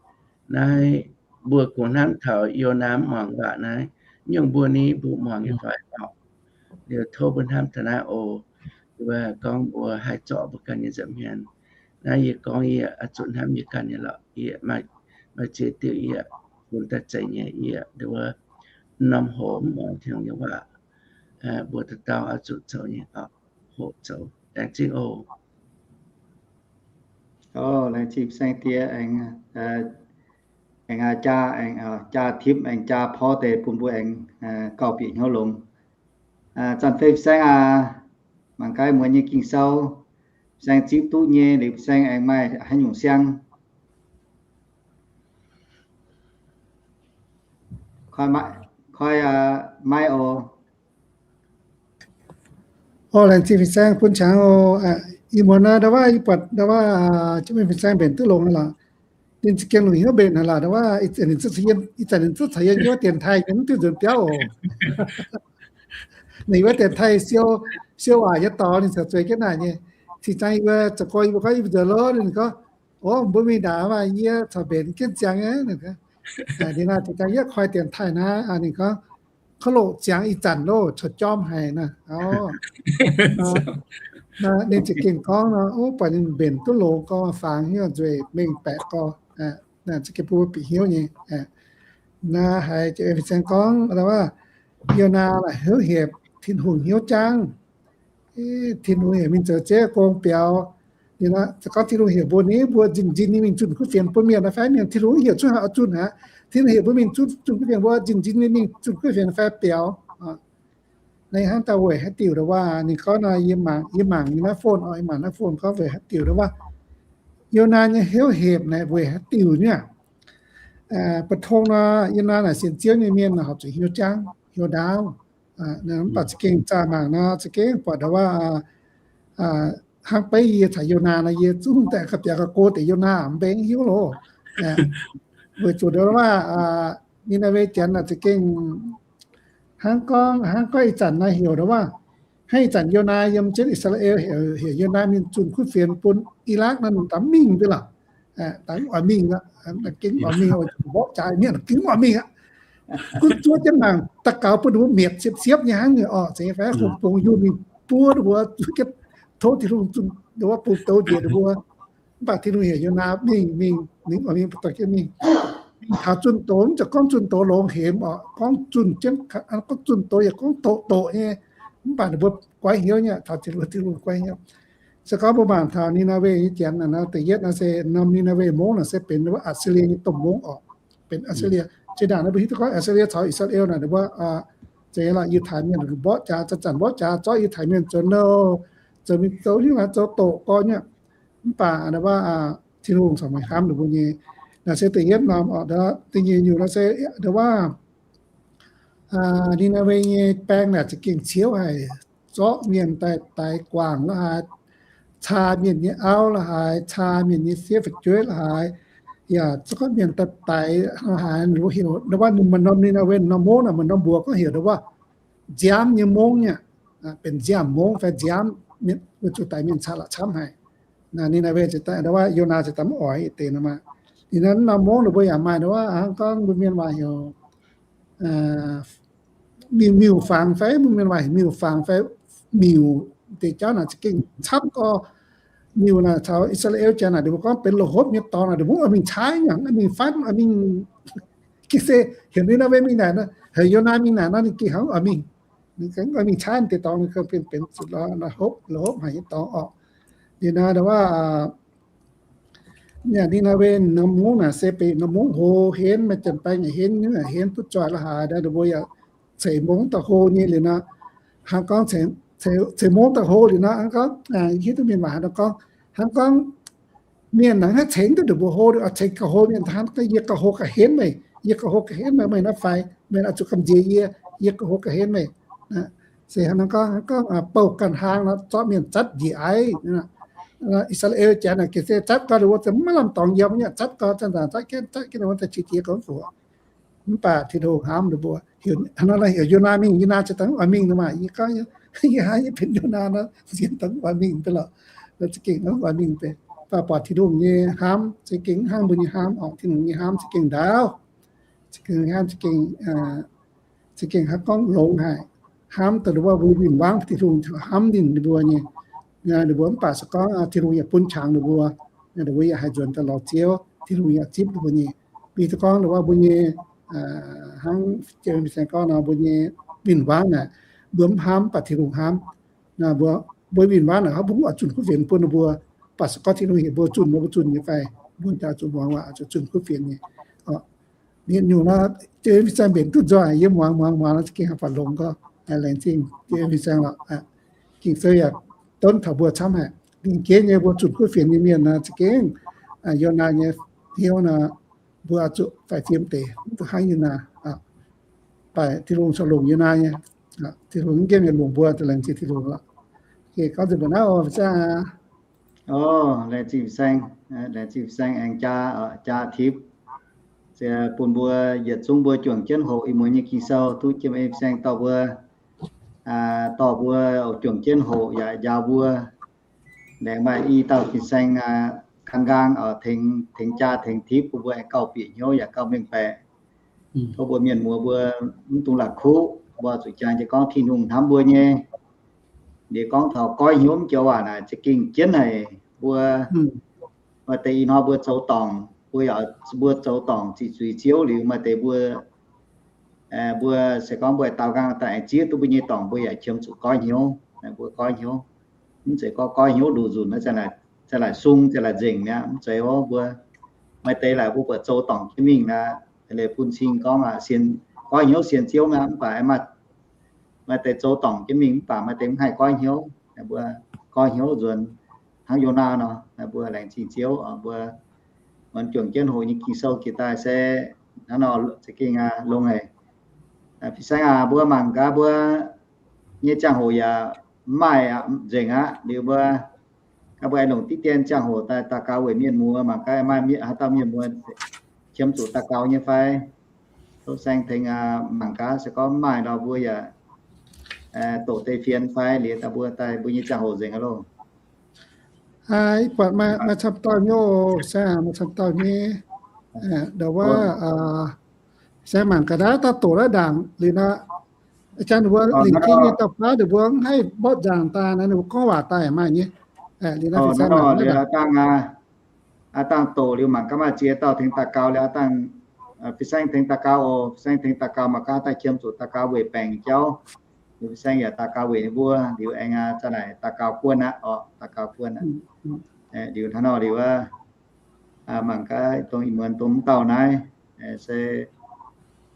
Naaiv mbuo kungx hnamv taux Yonaa mv muangx waac naaiv, nyungc mbuo ni mbuo muangx nyei fai orqc? Liuz tov mbuo hnamv taux naaiv oc. Wuov gorngv mbuo haih zorc mbuo ganh nyei nza'hmien. Naaiv yie gorngv yie oix zuqc hnamv yie ganh nyei lorqc. Yie maaih ziex diuh yie bun daaih zeiz nyei, yie wuov norm hoc mv muangx Tin-Hungh nyei waac. Mbuo dauh dauh oix zuqc zoux nyei oc. Hoqc zoux. Laengz zingh oc. Laengz zingh saeng diex aengx, aengx jaa, aengx jaa tipv, aengx jaa porv deix bun mbuo aengx gauh bieqc hnyouv longx. Zanc fei fin-saeng aac, mangc gaax muonz nyei Ging-Sou, fin-saeng zipv duqv nyei liuz fin-saeng aengx maaih haaix nyungc siang? Koi, koi maiv oc. Orqc, laengz zingh fin-saeng bun qangx oc. Ih muonz naaiv ndau wuov yie buatc ndau wuov jiex mingh fin-saeng mbenc duqv longx lorqc. Ninh za'gengh longc hnyouv mbenc haic lorqc. Ndau wuov ih zanc ninh zuqc caux yie, ih zanc ninh zuqc caux yie hnyouv dienx taaih nyei, mv duqv nzuonx biauv oc. Ninh wuov dienx taaih siou, siou waac nyei dorngx ninh caux zueiz jienv naaic nyei. Cingx zangx yie zoux gorx yie mbuo gorngv yie mbuo nzuonx lov, ninh gorngv, o, mbuo mingh ndaangc maah, yie caux mbenc jienv ziangx. Ninh naaic cingx zangx yie koi dienx taaih naaiv, ninh gorngv, kouv loqc ziangx ih zanc loh, corc jorm haic naaic. Ninh za'gengh gorngv nor, buatc ninh mbenc duqv longx gorngv faangx hnyouv nzueic mengh baeqc gorx. Za'gengh bun mbuo bieqc hnyouv nyei. Naaiv haiz fin-saeng gorngv, Yonaa naaic heuv hepc Tin-Hungh hnyouv jangv. Tin-Hungh heuc mingh zoux ziex gong biaux. Ninh gorngv Tin-Hungh heuc mbuo ni, mbuo nzinh nzinh nyei mingh zunh kuv fienx bun mienh fai mienh, Tin-Hungh heuc cuotv haaix oix zunh aqv. Tin-Hungh heuc mbuo mingh zunh kuv fienx, mbuo nzinh nzinh nyei mingh zunh kuv fienx fai biaux. Naaiv hnangv dauh weic haaix diuc ndau wuov, ninh gorngv nor, yie mangc, yie mangc naaiv phone oc, yie mangc naaiv phone gorngv weic haaix diuc ndau wuov, Yonaa nyei heuv hepc naaic weic haaix diuc nyei. Mbuo tong nor, Yonaa naaic sienx Ziouv nyei mienh horpc zuqc hnyouv jangv, hnyouv ndaauv. Mv baac za'gengh zaah mangc nor, za'gengh buatc ndau wuov, hnangv beiv yie caux Yonaa nor, yie zungv daaih ga'biaux ga'go deix Yonaa, mv baac mv hiuv loh. Weic zuqc ndau wuov, Ni^naa^we Janx naaic za'gengh hnangv gorngv, hnangv gorngv ih zanc naaiv heuc ndau wuov, hnangv ih zanc Yonaa yiem jienv I^saa^laa^en heuc, heuc Yonaa mingh zunh kuv fienx bun I^laakv nor, ninh daaih mingh duqv lorqc. Daaih mv oix mingh aqv, gengh mv oix mingh, mborqv jaax mienh gengh mv oix mingh aqv. gunv zuov jienv mangc daux gaux bun ninh mbuo mietc siepv-siepv nyei hnangv nyei orqc. Zeiz fai hungh bungx Yunh mingh buov ninh mbuo, zuov jienv tov Tin-Hungh zunh, ninh mbuo bungx douz njiec ninh mbuo. Mv baac Tin-Hungh heuc Yonaa mingh, mingh, mingh, mingh, mingh taux zunh doz, mv zeiz gorngv zunh doz longx hemx orqc, gorngv zunh jienv, gorngv zunh doz yaac gorngv doqc doqc nyei. Mv baac ninh mbuo goiv hnyouv nyei, taux Tin-Hungh, Tin-Hungh goiv hnyouv. Se gorngv mbuo mangc taux Ni^naa^we nyei janx naaic, da'yietv naaic se norm Ni^naa^we Mungv naaic se benx wuov Atc^si^lie nyei domh mungv orqc, benx Atc^si^lie. Zinh ndaangc naaiv mbuo hiuv duqv gorngv Atc^si^lie caux I^saa^laa^en naaic wuov, zeiz lorqc, Yiutai Mienh mborqv jaax, zanc-zanc mborqv jaax, zorqv Yiutai Mienh zoux nouh, zoux mingh zoux hnyouv naaic zoux doqc gorx nyei. Mv baac wuov, Tin-Hungh corc maiv hnamv ninh mbuo nyei. Naaic se da'yietv norm orqc. Da'nyeic nyungc naaic se wuov, Ni^naa^we nyei baeng naaic za'gengh ciouv haic, zorqv mienh daaih daix guangc la'haaix, caa mienh nyei auv la'haaix, caa mienh nyei sieqv fu'jueiv la'haaix, yaac zorqv mienh daaih daix la'haaix. Wuov heuc wuov maaih norm Ni^naa^we norm mungv naaic, maaih norm mbuox gorngv heuc wuov nziaamv nyei mungv nyei, benx nziaamv mungv fai nziaamv, weic zuqc daix mienh caa la'camv haic. Naaic Ni^naa^we, wuov Yonaa ziouc daaih mv oix deix nor maah. Ninh naaiv norm mungv ninh mbuo yaac maaih wuov, hnangv gorngv mbuo mienh waac heuc miuc-miuc fangx fai, mbuo mienh waac heuc miuc fangx fai miuc deix jauv naaic za'gengh camv gorx. Miuc naaic caux I^saa^laa^en janx naaic ninh mbuo gorngv benx loz-hopv nyei dorngx naaic, ninh mbuo mv oix mingh caaiv, mv oix mingh fatv, mv oix mingh. Ga'sie heuc Ni^naa^we mingh naaic, heuc Yonaa mingh naaic nor, ninh gengh hnangv mv oix mingh. Ninh gengh mv oix mingh caaiv deix dorngx, ninh gengh benx benx zuqc loz-hopv haic nyei dorngx orqc. Liuz naaic wuov, Ni^naa^we norm mungv naaic se benx norm mungv hlo henv, maaih janx-baeng yaac henv, nyungc yaac henv, duqv zoih la'haaix, ninh mbuo yaac ceix mungv daaih hlo nyei liuz nor, hnangv gorngv ceix mungv daaih hlo liuz nor, hnangv gorngv hiuv duqv mienh waac hnangv nor gorngv, hnangv gorngv mienh naaic haih cengx duqv ninh mbuo hlo, cengx gauh hlo mienh hnangv, yie gauh hlo gauh henv meih, yie gauh hlo gauh henv meih, meih naaiv fai, meih oix zuqc gamh nziex yie, yie gauh hlo gauh henv meih. Se hnangv gorngv, hnangv gorngv bouh ganh hlang nor, zorqv mienh zatv njiec aiv. I^saa^laa^en janx naaic ga'sie zatv gau ninh mbuo za'gengh maiv lamh dorngx yiem nyei, zatv gau zanc-zanc zatv jienv, zatv jienv ninh mbuo daaih qiex jiez gorngv fuoqc. Mv baac Tin-Hungh hnamv ninh mbuo, hnangv naaiv heuc Yonaa mingh, Yonaa ziouc daaih mv oix mingh nor maah. Yie gorngv, yie hnangv yie benx Yonaa nor, sienx daaih mv oix mingh deix lorqc. Za'gengh mv oix mingh deix. Mv baac buatc Tin-Hungh nyei hnamv za'gengh hnangv mbuo nyei hnamv orqc. Tin-Hungh nyei hnamv za'gengh ndaauv, za'gengh hnamv za'gengh, za'gengh hnangv gorngv longx haic. Hnamv daaih wuov mbuo win-wangv Tin-Hungh hnamv ninh mbuo nyei. Ninh mbuo mv baac se gorngv Tin-Hungh yaac bun qangx ninh mbuo, ninh mbuo yaac haih nzuonx daaih lorz Ziouv, Tin-Hungh yaac zipv ninh mbuo nyei. Mv baac se gorngv wuov mbuo nyei, hnangv jiex mingh saeng gorngv nor, mbuo nyei win-wangv naaic, mbuo mv hnamv, mv baac Tin-Hungh hnamv. Mbuo, mbuo win-wangv naaic, mbuo mv oix zunh kuv fienx bun ninh mbuo. Mv baac se gorngv Tin-Hungh heuc mbuo zunh, mbuo zunh nyei fai, mbuo daaih zuqc muangx waac, zuqc zunh kuv fienx nyei. Yietc nyungc nor, jiex mingh saeng mbenc duqv nzoih, yie muangx muangx muangx nor za'gengh haih buatc longx gorx. Laengz zingh jiex mingh saeng lorqc. Ging-Sou yaac donv taux mbuo camv haic. Lingh jeiv nyei mbuo zunh kuv fienx nyei mienh nor za'gengh, Yonaa nyei hnyouv nor, mbuo zuqc faix fim deix, mv zuqc hnangv Yonaa. Mv baac Tin-Hungh corc longc Yonaa nyei. Tin-Hungh mv nqemh nyei longc mbuo, laengz zingh Tin-Hungh lorqc. Gorngv nzunc mbuo naaiv oc, fin-saeng aac. Laengz zingh fin-saeng, laengz zingh fin-saeng aengx jaa, jaa tipv. Se bun mbuo yietc zungv mbuo juangc jienv hoqc ih muonz nyei Ging-Sou duqv jiem ei fin-saeng dorh mbuo, dorh mbuo juangc jienv hoqc yaac njaaux mbuo. Laengz maaih i dauh fin-saeng gan nqaang tengx, tengx jaa tengx tipv bun mbuo aengx gauh bieqc hnyouv yaac gauh mengh baeqc. Tov mbuo mienh muoz mbuo mv dungx la'kuqv, mbuo zuqc jangx jienv gorngv Tin-Hungh hnamv mbuo nyei. Liuz gorngv taux goiv hnyouv joux waac naaic za'gengh jienv haic. Mbuo maaih deix ih hnoi mbuo zoux dorngc, mbuo yaac mbuo zoux dorngc ziqc zuiz Ziouv liuz, maaih deix mbuo, mbuo se gorngv mbuo daaux nqaang daaih aengx zieqv duqv mbuo nyei dorngc, mbuo yaac qiemx zuqc goiv hnyouv, mbuo goiv hnyouv. Mv zeiz gorngv goiv hnyouv nduqc nzunc, zaih laaic sung, zaih laaic nzengc mi'aqv, mv zeiz oc. Mbuo maaih deix laaic mbuo buatc zoux dorngc jienv mingh aqv, leiz bun cing gorngv sienx, goiv hnyouv sienx Ziouv mi'aqv, mv baac maaih deix zoux dorngc jienv mingh mv baac maaih deix mv haih goiv hnyouv. Mbuo goiv hnyouv nzuonx hnangv Yonaa nor, mbuo laengz zingh Ziouv, mbuo muonz juangc jienv hoqc nyei Ging-Sou jiex daaih se hnangv nor za'gengh longx haic. Fin-saeng aac, mbuo mangc gaax mbuo nyei ziangh hoc yaac mv maaih nzengc aqv. Liuz mbuo, mbuo aengx longc diqv dien ziangh hoc daaih daux gaux weic mienh muoz, mangc gaax maaih haaix dauh mienh muoz qiemx zuqc daux gaux nyei fai. Tov saeng tengx mangc gaax, se gorngv mv maaih nor mbuo yaac doqc deix fienx fai liuz daaih mbuo, daaih mbuo nyei ziangh hoc nzengc aqv loh. Ih buatc maaih camv dauh nyei, saeng maaih camv dauh nyei. Ndau wuov, Saeng mangc gaax naaiv dauh doqc naaiv ndaangc liuz nor, aa jang ninh mbuo lingc jiex nyei dauh baav ninh mbuo mv haih mborqv nzaangc daaih nor, ninh mbuo gorngv waac daaih maaih nyei. Liuz nor fin-saeng mangc naaiv ndaangc. Aa dangh doqc liuz mangc gaax maaih ziex dauh tengx daux gaux liuz, aa dangh fin-saeng tengx daux gaux oc. Fin-saeng tengx daux gaux mangc gaax daaih qiemx zuqc daux gaux weic baengc jauv. Liuz fin-saeng yaac daux gaux weic ninh mbuo liuz aengx aa za'naaic daux gaux guon aqv oc, daux gaux guon aqv. Liuz hnangv nor liuz wuov, mangc gaax dongh ih muonz dongh mv dauh naaiv se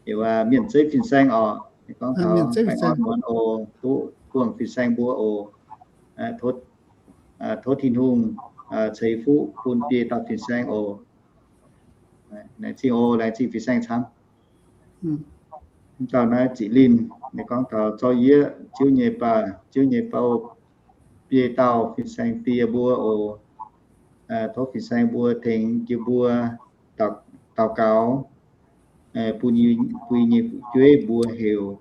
liuz mienh zeiv fin-saeng oc. Ninh gorngv taux baengh orn muonz oc, duqv buangh fin-saeng mbuo oc. Tov Tin-Hungh ceix fuqv bun biei dauh fin-saeng oc. Laengz zingh oc, laengz zingh fin-saeng camv. Mv dauh naaiv Ziqc Linh, ninh gorngv taux zorqv yie Ziouv nyei baac, Ziouv nyei bou, biei dauh fin-saeng die mbuo oc. Tov fin-saeng mbuo tengx jienv mbuo daux gaux bun yie, bun yie nyei fu'jueiv mbuo heuc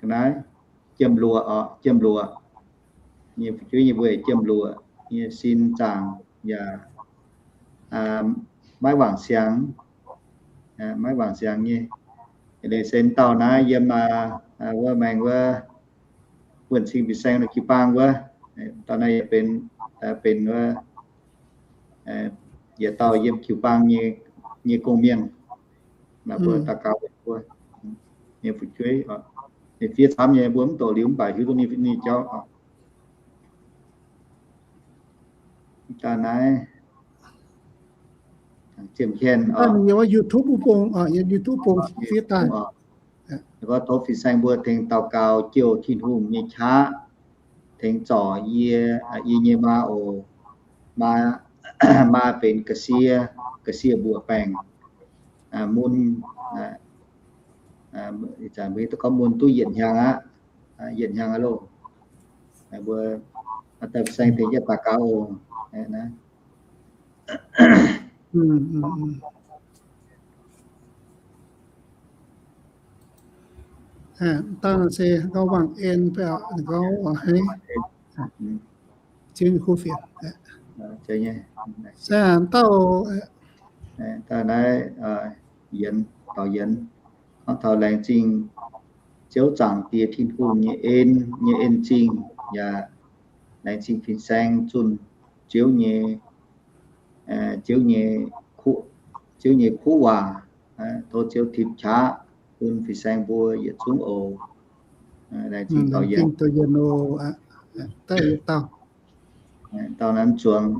ga'naaiv Jiem Luoqc oc, Jiem Luoqc. Nyei fu'jueiv nyei mbuo Jiem Luoqc, nyei sin zaangc yaac maiv wangc siangx, maiv wangc siangx nyei. Leiz se dauh naaiv yiem wuov maengx wuov Wuonh Cing Fin-Saeng nor jiu-baang wuov, dauh naaiv yaac benx, benx wuov yietc dauh yiem jiu-baang nyei gong-mienh. Naaiv mbuo daux gaux mbuo nyei fu'jueiv, ninh fiev camv nyei, mbuo mv doqc liuz mv baac hiuv duqv ninh jauv. Daaih naaiv Ziemh Hienv, YouTube bung, yiem YouTube bung fiev daaih. Gorngv tov fin-saeng mbuo tengx daux gaux jouh Tin-Hungh nyei qaqv, tengx zorc yie, yie nyei maa oc. Maa, maa benx ga'sie, ga'sie mbuoqc baengc, mun, ih zanc mbuo gorngv mun duqv yietc hnyangx aqv, yietc hnyangx aqv loh. Mbuo daaih fin-saeng tengx jienv daux gaux oc. Dangh se gorngv wangc en, gorngv hnangv, Ziouv nyei kuv fienx. Se dauh, dauh naaiv Yienx, dauh Yienx, gorngv taux laengz zingh Ziouv Zaangc Diex Tin-Hungh nyei en, nyei en zingh, yaac laengz zingh fin-saeng zunh Ziouv nyei, Ziouv nyei, Ziouv nyei kuv waac. Tov Ziouv tipc qaqv bun fin-saeng mbuo yietc zungv oc. Laengz zingh dauh Yienx. Dauh naaiv zuangx,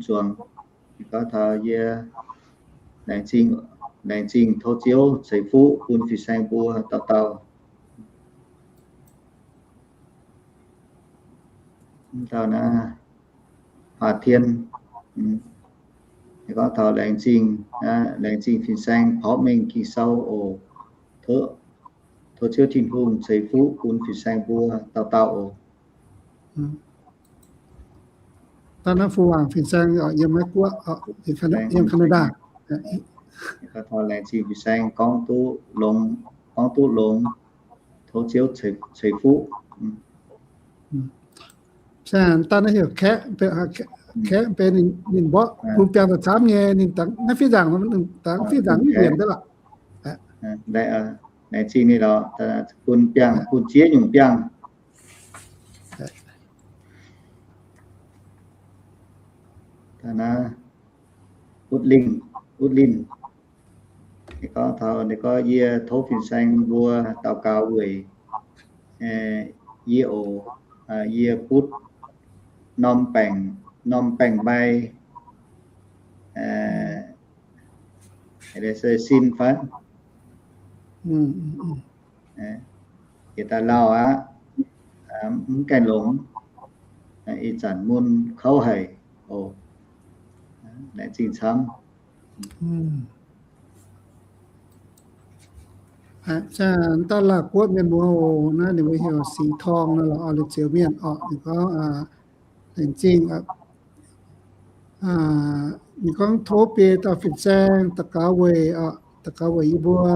zuangx, gorngv taux yie laengz zingh, laengz zingh tov Ziouv ceix fuqv bun fin-saeng mbuo dauh dauh. Dauh naaiv Haaix Tien, gorngv taux laengz zingh, laengz zingh fin-saeng porv mengh Ging-Sou oc. Tov Ziouv Tin-Hungh ceix fuqv bun fin-saeng mbuo dauh dauh oc. Daaih naaiv Fu Wangc fin-saeng yiem Meiv Guoqv, yiem Canada. Gorngv taux laengz zingh fin-saeng gorngv duqv longx, gorngv duqv longx. Tov Ziouv ceix fuqv. Daaih naaiv heuc Kaeqv, Kaeqv benx ninh mborqv bun biangh daaih camv nyei, ninh dangx naaiv fiev nzaangc, dangx fiev nzaangc mv yienc daaih lorqc. Laengz zingh ninh lorqc, bun biangh, bun ziex nyungc biangh. Naaiv Utv Linh, Utv Linh, ninh gorngv taux, ninh gorngv, yie tov fin-saeng mbuo daux gaux weic yie oc. Yie butv norm baengc, norm baengc-mbai, se sin fai yietc daaih lauh aqv, mv gaengh longx. Ih zanc mun kouv haic oc. Laengz zingh camv. Dauh Laauh Guoqv mienh muoz oc, naaiv ninh mbuo heuc Singx Torng nor lorqc, ninh zioux mienh orqc. Ninh gorngv, laengz zingh, ninh gorngv tov biei dauh fin-saeng daux gaux weic, daux gaux weic yie mbuo.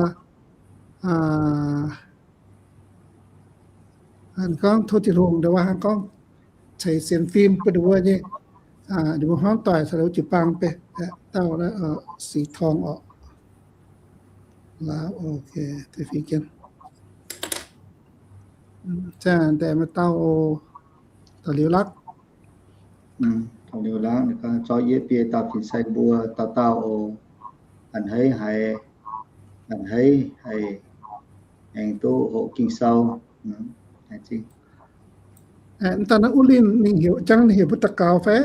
Ninh gorngv tov Tin-Hungh ndongc wuov hnangv gorngv ceix sienx fim bun ninh mbuo nyei, Ninh mbuo hnamv doic taux wuov jiu-baang beiv, dauh naaiv สีทอง orqc. Laauv, ok, deix fingx jienv. Zanc deix maaih dauh oc, da'liuz lakv. Da'liuz lakv, ninh gorngv, Zorqv yie biei dauh fin-saeng mbuo dauh dauh oc. A'hneiv haiz, a'hneiv haiz aengx duqv hoqc Ging-Sou. Mv dauh naaiv Uv Linh ninh heuc, jangv ninh heuc mbuo daux gaux fai?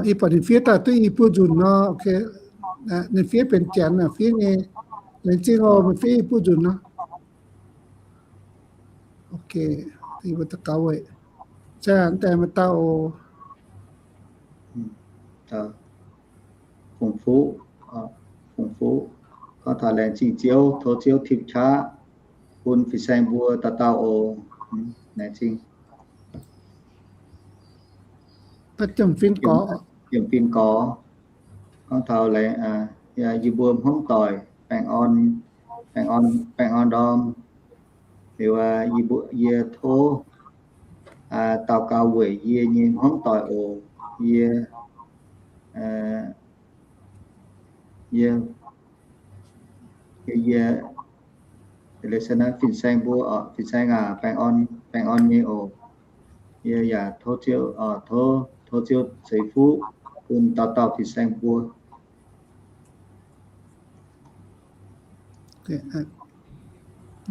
Ih buatc ninh fiev daaih duqv i buo nzunc nor, ninh fiev benx Janx fiev nyei. Laengz zingh oc, meih fiev i buo nzunc nor. Ok, daux gaux weic. Zanc deix maaih dauh oc. Fongc Fuqv, Fongc Fuqv gorngv taux laengz zingh Ziouv, tov Ziouv tim qaqv bun fin-saeng mbuo dauh dauh oc. Laengz zingh. Jiem Fin Gorx gorngv taux laengz, yie mbuo hmuangv doic baengh orn, baengh orn ndorm, liuz yie mbuo, yie tov daux gaux weic yie nyei hmuangv doic oc. Yie, yie, yie, yie, yie se naaiv fin-saeng mbuo, fin-saeng aac, baengh orn, baengh orn nyei oc. Yie yaac tov Ziouv, tov, tov Ziouv ceix fuqv bun dauh dauh fin-saeng mbuo.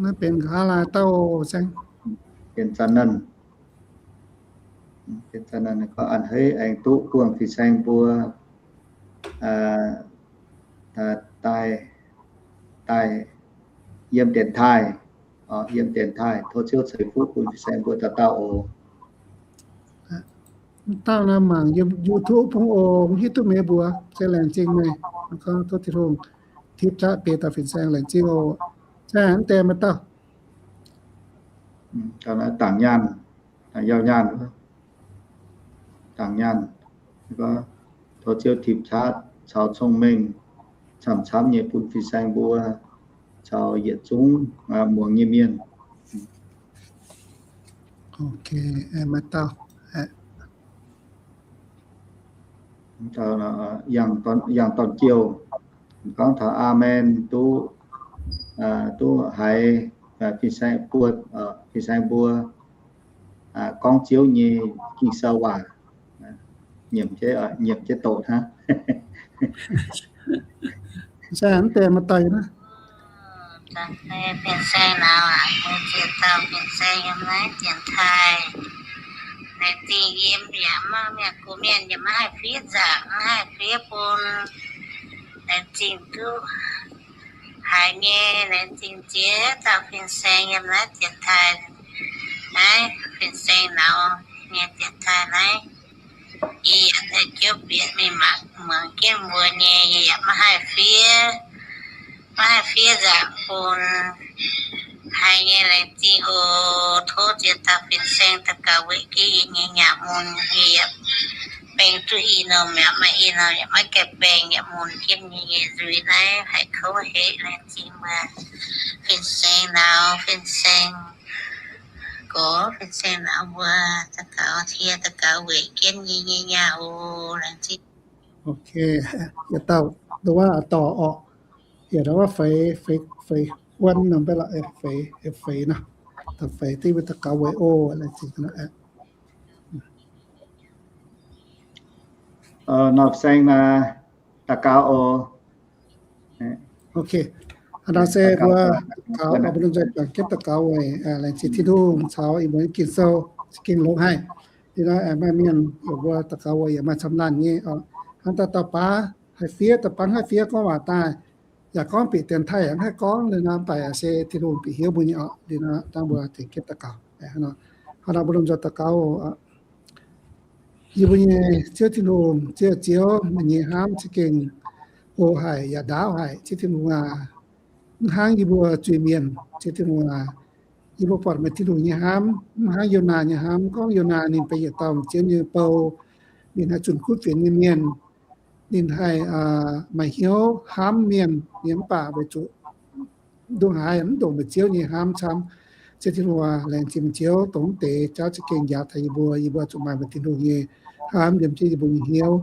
Naaiv benx nqa'haav laai dauh saeng. Benx za'nanc. Benx za'nanc gorngv a'hneiv aengx duqv buangh fin-saeng mbuo daaih, daaih yiem dienx taaih, yiem dienx taaih. Tov Ziouv ceix fuqv bun fin-saeng mbuo dauh dauh oc. Dauh naaiv mangc yiem YouTube bung oc, mv hiuv duqv meih mbuox, se laengz zingh meih. Gorngv tov Tin-Hungh tipv qaqv biei dauh fin-saeng, laengz zingh oc. Zanc deix maaih dauh. Dangc nyaanh, dangc yauh nyaanh, dangc nyaanh. Tov Ziouv tipv qaqv caux cong-mengh camv-camv nyei bun fin-saeng mbuo caux yietc zungv muangx nyei mienh. Ok, maaih dauh, yangh dorn jouh, gorngv taux aamen duqv, duqv haiz fin-saeng mbuo, fin-saeng mbuo gorngv Ziouv nyei Ging-Sou waac. Nyiemc jienv doqc hnangv. Fin-saeng mv deix maaih daaih naaiv. Fin-saeng naaiv, mbuo ziex dauh fin-saeng yiem naaiv dienx taaih. Laengz zingh yiem yaac maiv maaih gux mienh yaac maiv haih fiev nzangc, maiv haih fiev bun. Laengz zingh duqv haiz nyei, laengz zingh ziex dauh fin-saeng yiem naaiv dienx taaih. Naaiv fin-saeng nauz nyei dienx taaih naaiv. Yie yaac daaih jiouv bieqc mingh mangc muangx jienv mbuo nyei, yie yaac maiv haih fiev, maiv haih fiev nzangc bun. Haiz nyei laengz zingh oc. Tov ziex dauh fin-saeng daux gaux weic jienv yie nyei nyaah mun. Yie yaac baeng duqv i norm yaac maaih, i norm yaac maiv gaengh baeng, yaac mun jienv yie nyei nzuih naaiv haiz kouv heqv. Laengz zingh mbuo fin-saeng nauz, fin-saeng gorx, fin-saeng nauz mbuo daux gaux, cie daux gaux weic jienv yie nyei nyaah oc. Laengz zingh. Ok, yietc dauh nduov waac dorc orqc, yietc dauh waac feix, feix, feix wuonv norm beiv lorqc, feix, feix nor, da'feix deix mbuo daux gaux weic oc. Laengz zingh nor. Nor saeng naaic daux gaux oc. Ok. Hnangv naaiv se mbuo daux gaux, mbuo lomh nzoih juangc jienv daux gaux weic laengz zingh Tin-Hungh caux ih muonz Ging-Sou za'gengh longx haic. Liuz nor maaih mienh yaac mbuo daux gaux weic yaac maaih camv laanh nyei oc. Hnangv dauh dauh baav haih fiev, dauh baav haih fiev gorngv waac daaih, yaac gorngv bieqc dienx taaih yaac haih gorngv liuz nor, mv baac se Tin-Hungh bieqc hnyouv mbuo nyei oc. Liuz nor dangh mbuo tengx jienv daux gaux. Hnangv nor mbuo lomh nzoih daux gaux. Yie mbuo nyei Ziouv Tin-Hungh, Ziouv, Ziouv, meih nyei hnamv za'gengh oc haic yaac ndaauv haic. Ziouv Tin-Hungh aac, mv hnangv yie mbuo zuiz-mienh, Ziouv Tin-Hungh aac, yie mbuo buatc meih Tin-Hungh nyei hnamv mv hnangv Yonaa nyei hnamv. Gorngv Yonaa ninh benx yietc dauh m'sieqv nyei bou, ninh haih zunh kuv fienx nyei mienh, ninh haih maaih hnyouv hnamv mienh nyei, mv baac weic zuqc ndongc haaix mv ndongc meih Ziouv nyei hnamv camv. Ziouv Tin-Hungh aac, laengz zingh meih Ziouv dongh mv deix jauv za'gengh njaaux taux yie mbuo, yie mbuo zuqc maaih meih Tin-Hungh nyei hnamv yiem jienv yie mbuo nyei hnyouv.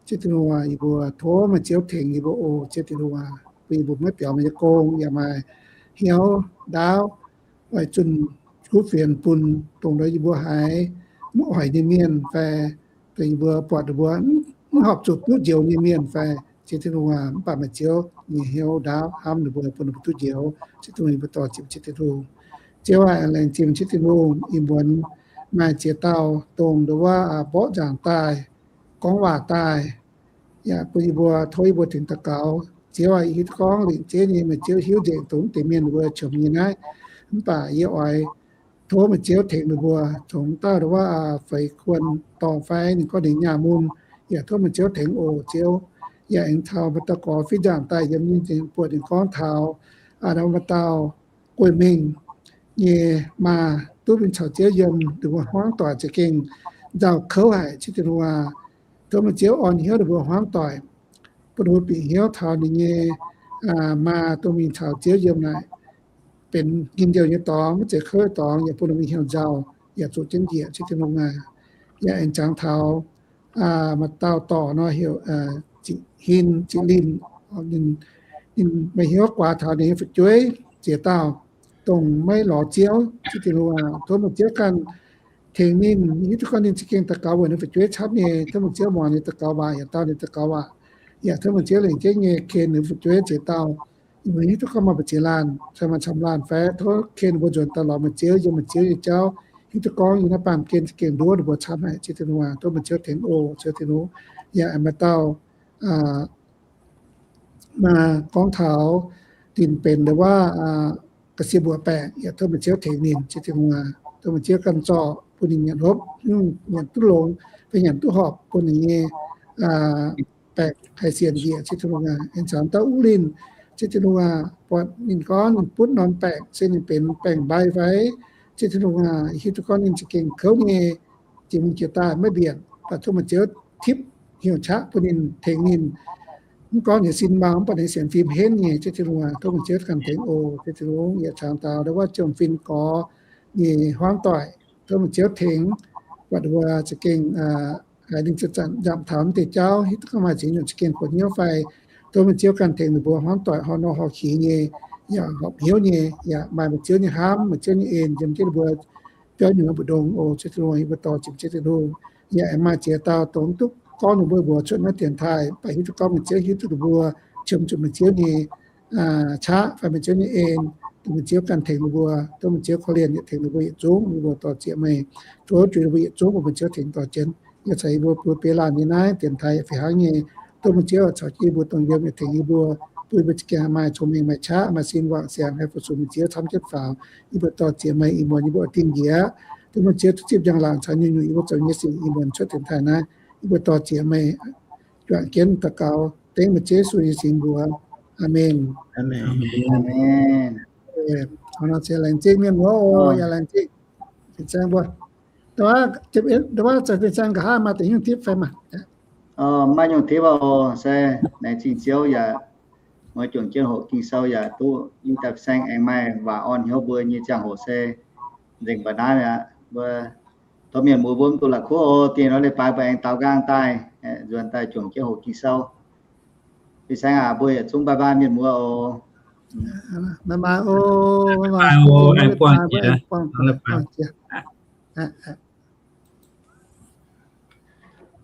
Ziouv Tin-Hungh aac, yie mbuo tov meih Ziouv tengx yie mbuo oc. Ziouv Tin-Hungh aac, bun yie mbuo maiv biaux meih nyei gong, yaac maaih hnyouv ndaauv oix zunh kuv fienx bun dongh yie mbuo haiz mv oix nyei mienh fai dongh yie mbuo buatc ninh mbuo mv horpc zuqc duqv njoux nyei mienh fai, Ziouv Tin-Hungh aac, mv baac meih Ziouv nyei hnyouv ndaauv hnamv ninh mbuo bun ninh mbuo duqv njoux. Ziouv Tin-Hungh, yie mbuo dor-ziec Ziouv Tin-Hungh. Ziouv aac, laengz zingh Ziouv Tin-Hungh, ih muonz maaih ziex dauh dongh ndongc wuov mborqv nzaangc daaih, gorngv waac daaih, yaac bun yie mbuo, tov yie mbuo tengx daux gaux. Ziouv aac, yie hiuv duqv gorngv lingc jeiv nyei meih Ziouv hiuv nzengc dongh mv deix mienh ninh mbuo qiemx nyei naaiv. Mv baac yie oix tov meih Ziouv tengx ninh mbuo, zungv dauh ndongc wuov feix kuon dorngh fai ninh gorngv ninh nyaah mun, yaac tov meih Ziouv tengx oc Ziouv. Yaac aengx taux maaih dauh gorx fiev nzaangc daaih yiem nyei buatc ninh gorngv taux maaih dauh guei mengh nyei maa duqv mingh caux Ziouv yiem, ninh mbuo hmuangv doic za'gengh nzauh kouv haic. Ziouv Tin-Hungh aac, tov meih Ziouv orn hnyouv ninh mbuo hmuangv doic, bun ninh mbuo bieqc hnyouv taux ninh nyei maa dongh mingh caux Ziouv yiem naaic benx njien-youh nyei dorngx, maiv zeiz kouv nyei dorngx, yaac bun ninh mbuo hnyouv nzauh, yaac zuqc jienv njiec. Ziouv Tin-Hungh aac, yaac aengx jangx taux maaih dauh dorc nor heuc Ziqc Hin, Ziqc Linh, ninh, ninh meih hnyouv guaax taux ninh nyei fu'jueiv ziex dauh dongh maiv lorz Ziouv. Ziouv Tin-Hungh aac, tov meih Ziouv ganh tengx ninh. Yie hiuv duqv gorngv ninh za'gengh daux gaux weic ninh fu'jueiv camv nyei. Tov meih Ziouv muangx ninh daux gaux waac, yaac dau ninh daux gaux waac. Yaac tov meih Ziouv lengc jeiv nyei ken ninh fu'jueiv ziex dauh. Yie mbuo hiuv duqv gorngv maaih mbu'ziex laanh fai maaih camv laanh fai, tov ken ninh mbuo nzuonx daaih lorz meih Ziouv, yiem meih Ziouv nyei jauv. Hiuv duqv gorngv yiem naaiv baamh gen za'gengh nduov ninh mbuo camv haic. Ziouv Tin-Hungh aac, tov meih Ziouv tengx oc. Ziouv Tin-Hungh, yaac maaih dauh maa gorngv taux ninh benx ndongc wuov ga'sie mbuoqc baengc, yaac tov meih Ziouv tengx ninh. Ziouv Tin-Hungh aac, tov meih Ziouv ganh zorc bun ninh nyanc hopv, nyanc duqv longx, fai nyanc duqv horpc bun ninh nyei baengc haih sienx njiec. Ziouv Tin-Hungh aac, aengx caux dauh Uv Linh, Ziouv Tin-Hungh aac, buatc ninh gorngv ninh butv norm baengc se ninh benx baengc mbai fai. Ziouv Tin-Hungh aac, hiuv duqv gorngv ninh za'gengh kouv nyei, jiex mingh jiex daaih maiv mbienc, baac tov meih Ziouv tipv hnyouv qaqv bun ninh, tengx ninh. Mv gorngv ninh sin mau, mv baac ninh sienx fim henv nyei. Ziouv Tin-Hungh aac, tov meih Ziouv ganh tengx oc. Ziouv Tin-Hungh, yaac caux dau ndongc wuov Jiem Fin Gorx nyei hmuangv doic, tov meih Ziouv tengx. Buatc ninh mbuo za'gengh haiz ninh zanc-zanc nzamc taux mv deix jauv, hiuv duqv gorngv maaih ziex nyungc za'gengh buoz hnyouv fai, tov meih Ziouv ganh tengx ninh mbuo hmuangv doic horh nor horh qiex nyei, yaac horpc hnyouv nyei, yaac maaih meih Ziouv nyei hnamv, meih Ziouv nyei en yiem jienv ninh mbuo biauv nyungc mbu'ndongx oc. Ziouv Tin-Hungh, yie mbuo dorh ziepc Ziouv Tin-Hungh. Yaac aengx maaih ziex dauh dongh duqv gorngv ninh mbuo mbuox cuotv naaiv dienx taaih, mv baac hiuv duqv gorngv meih Ziouv hiuv duqv ninh mbuo, qiemx zuqc meih Ziouv nyei qaqv fai meih Ziouv nyei en, dongh meih Ziouv ganh tengx ninh mbuo, tov meih Ziouv korv-lienh yaac tengx ninh mbuo yietc zungv. Yie mbuo dorh ziex meih, tov juix ninh mbuo yietc zungv bun meih Ziouv tengx dorh jienv. Yaac caux yie mbuo bun beiv laanh nyei naaiv dienx taaih yaac fih hnangv nyei, tov meih Ziouv caux jienv yie mbuo dongh yiem yaac tengx yie mbuo, bun yie mbuo za'gengh maaih cong-mengh, maaih qaqv, maaih sin wangc siangx, haih fu-sux meih Ziouv camv jienv faaux. Yie mbuo dorh ziex meih ih muonz yie mbuo oix dingh njiec, tov meih Ziouv duqv zipv njang-laangc caux nyungc-nyungc yie mbuo zoux nyei sic ih muonz cuotv dienx taaih naaiv. Yie mbuo dorh ziex meih juangc jienv daux gaux dengv meih Ziouv Yesu nyei sin mbuox. Aamen. Hnangv naaiv se laengz zingh mienh muoz oc, yaac laengz zingh fin-saeng mbuo. Ndongc wuov fin-saeng nqa'haav maaih deix nyungc tipv fai maaih? Maiv nyungc tipv oc. Se laengz zingh Ziouv yaac mueiz juangc jienv hoqc Ging-Sou yaac duqv yiem daaih fin-saeng aengx maaih waac orn hnyouv mbuo nyei ziangh hoc se nzengc mba'naaiv aqv. Mbuo tov mienh muoz mbuo mv dungx la'kuqv oc. Dingh nor leiz-baaix mbuo aengx daaux nqaang daaih nzuonx daaih juangc jienv hoqc Ging-Sou. Fin-saeng aac, mbuo yietc zungv bye bye mienh muoz oc. Bye bye oc, aengx buangh jiex.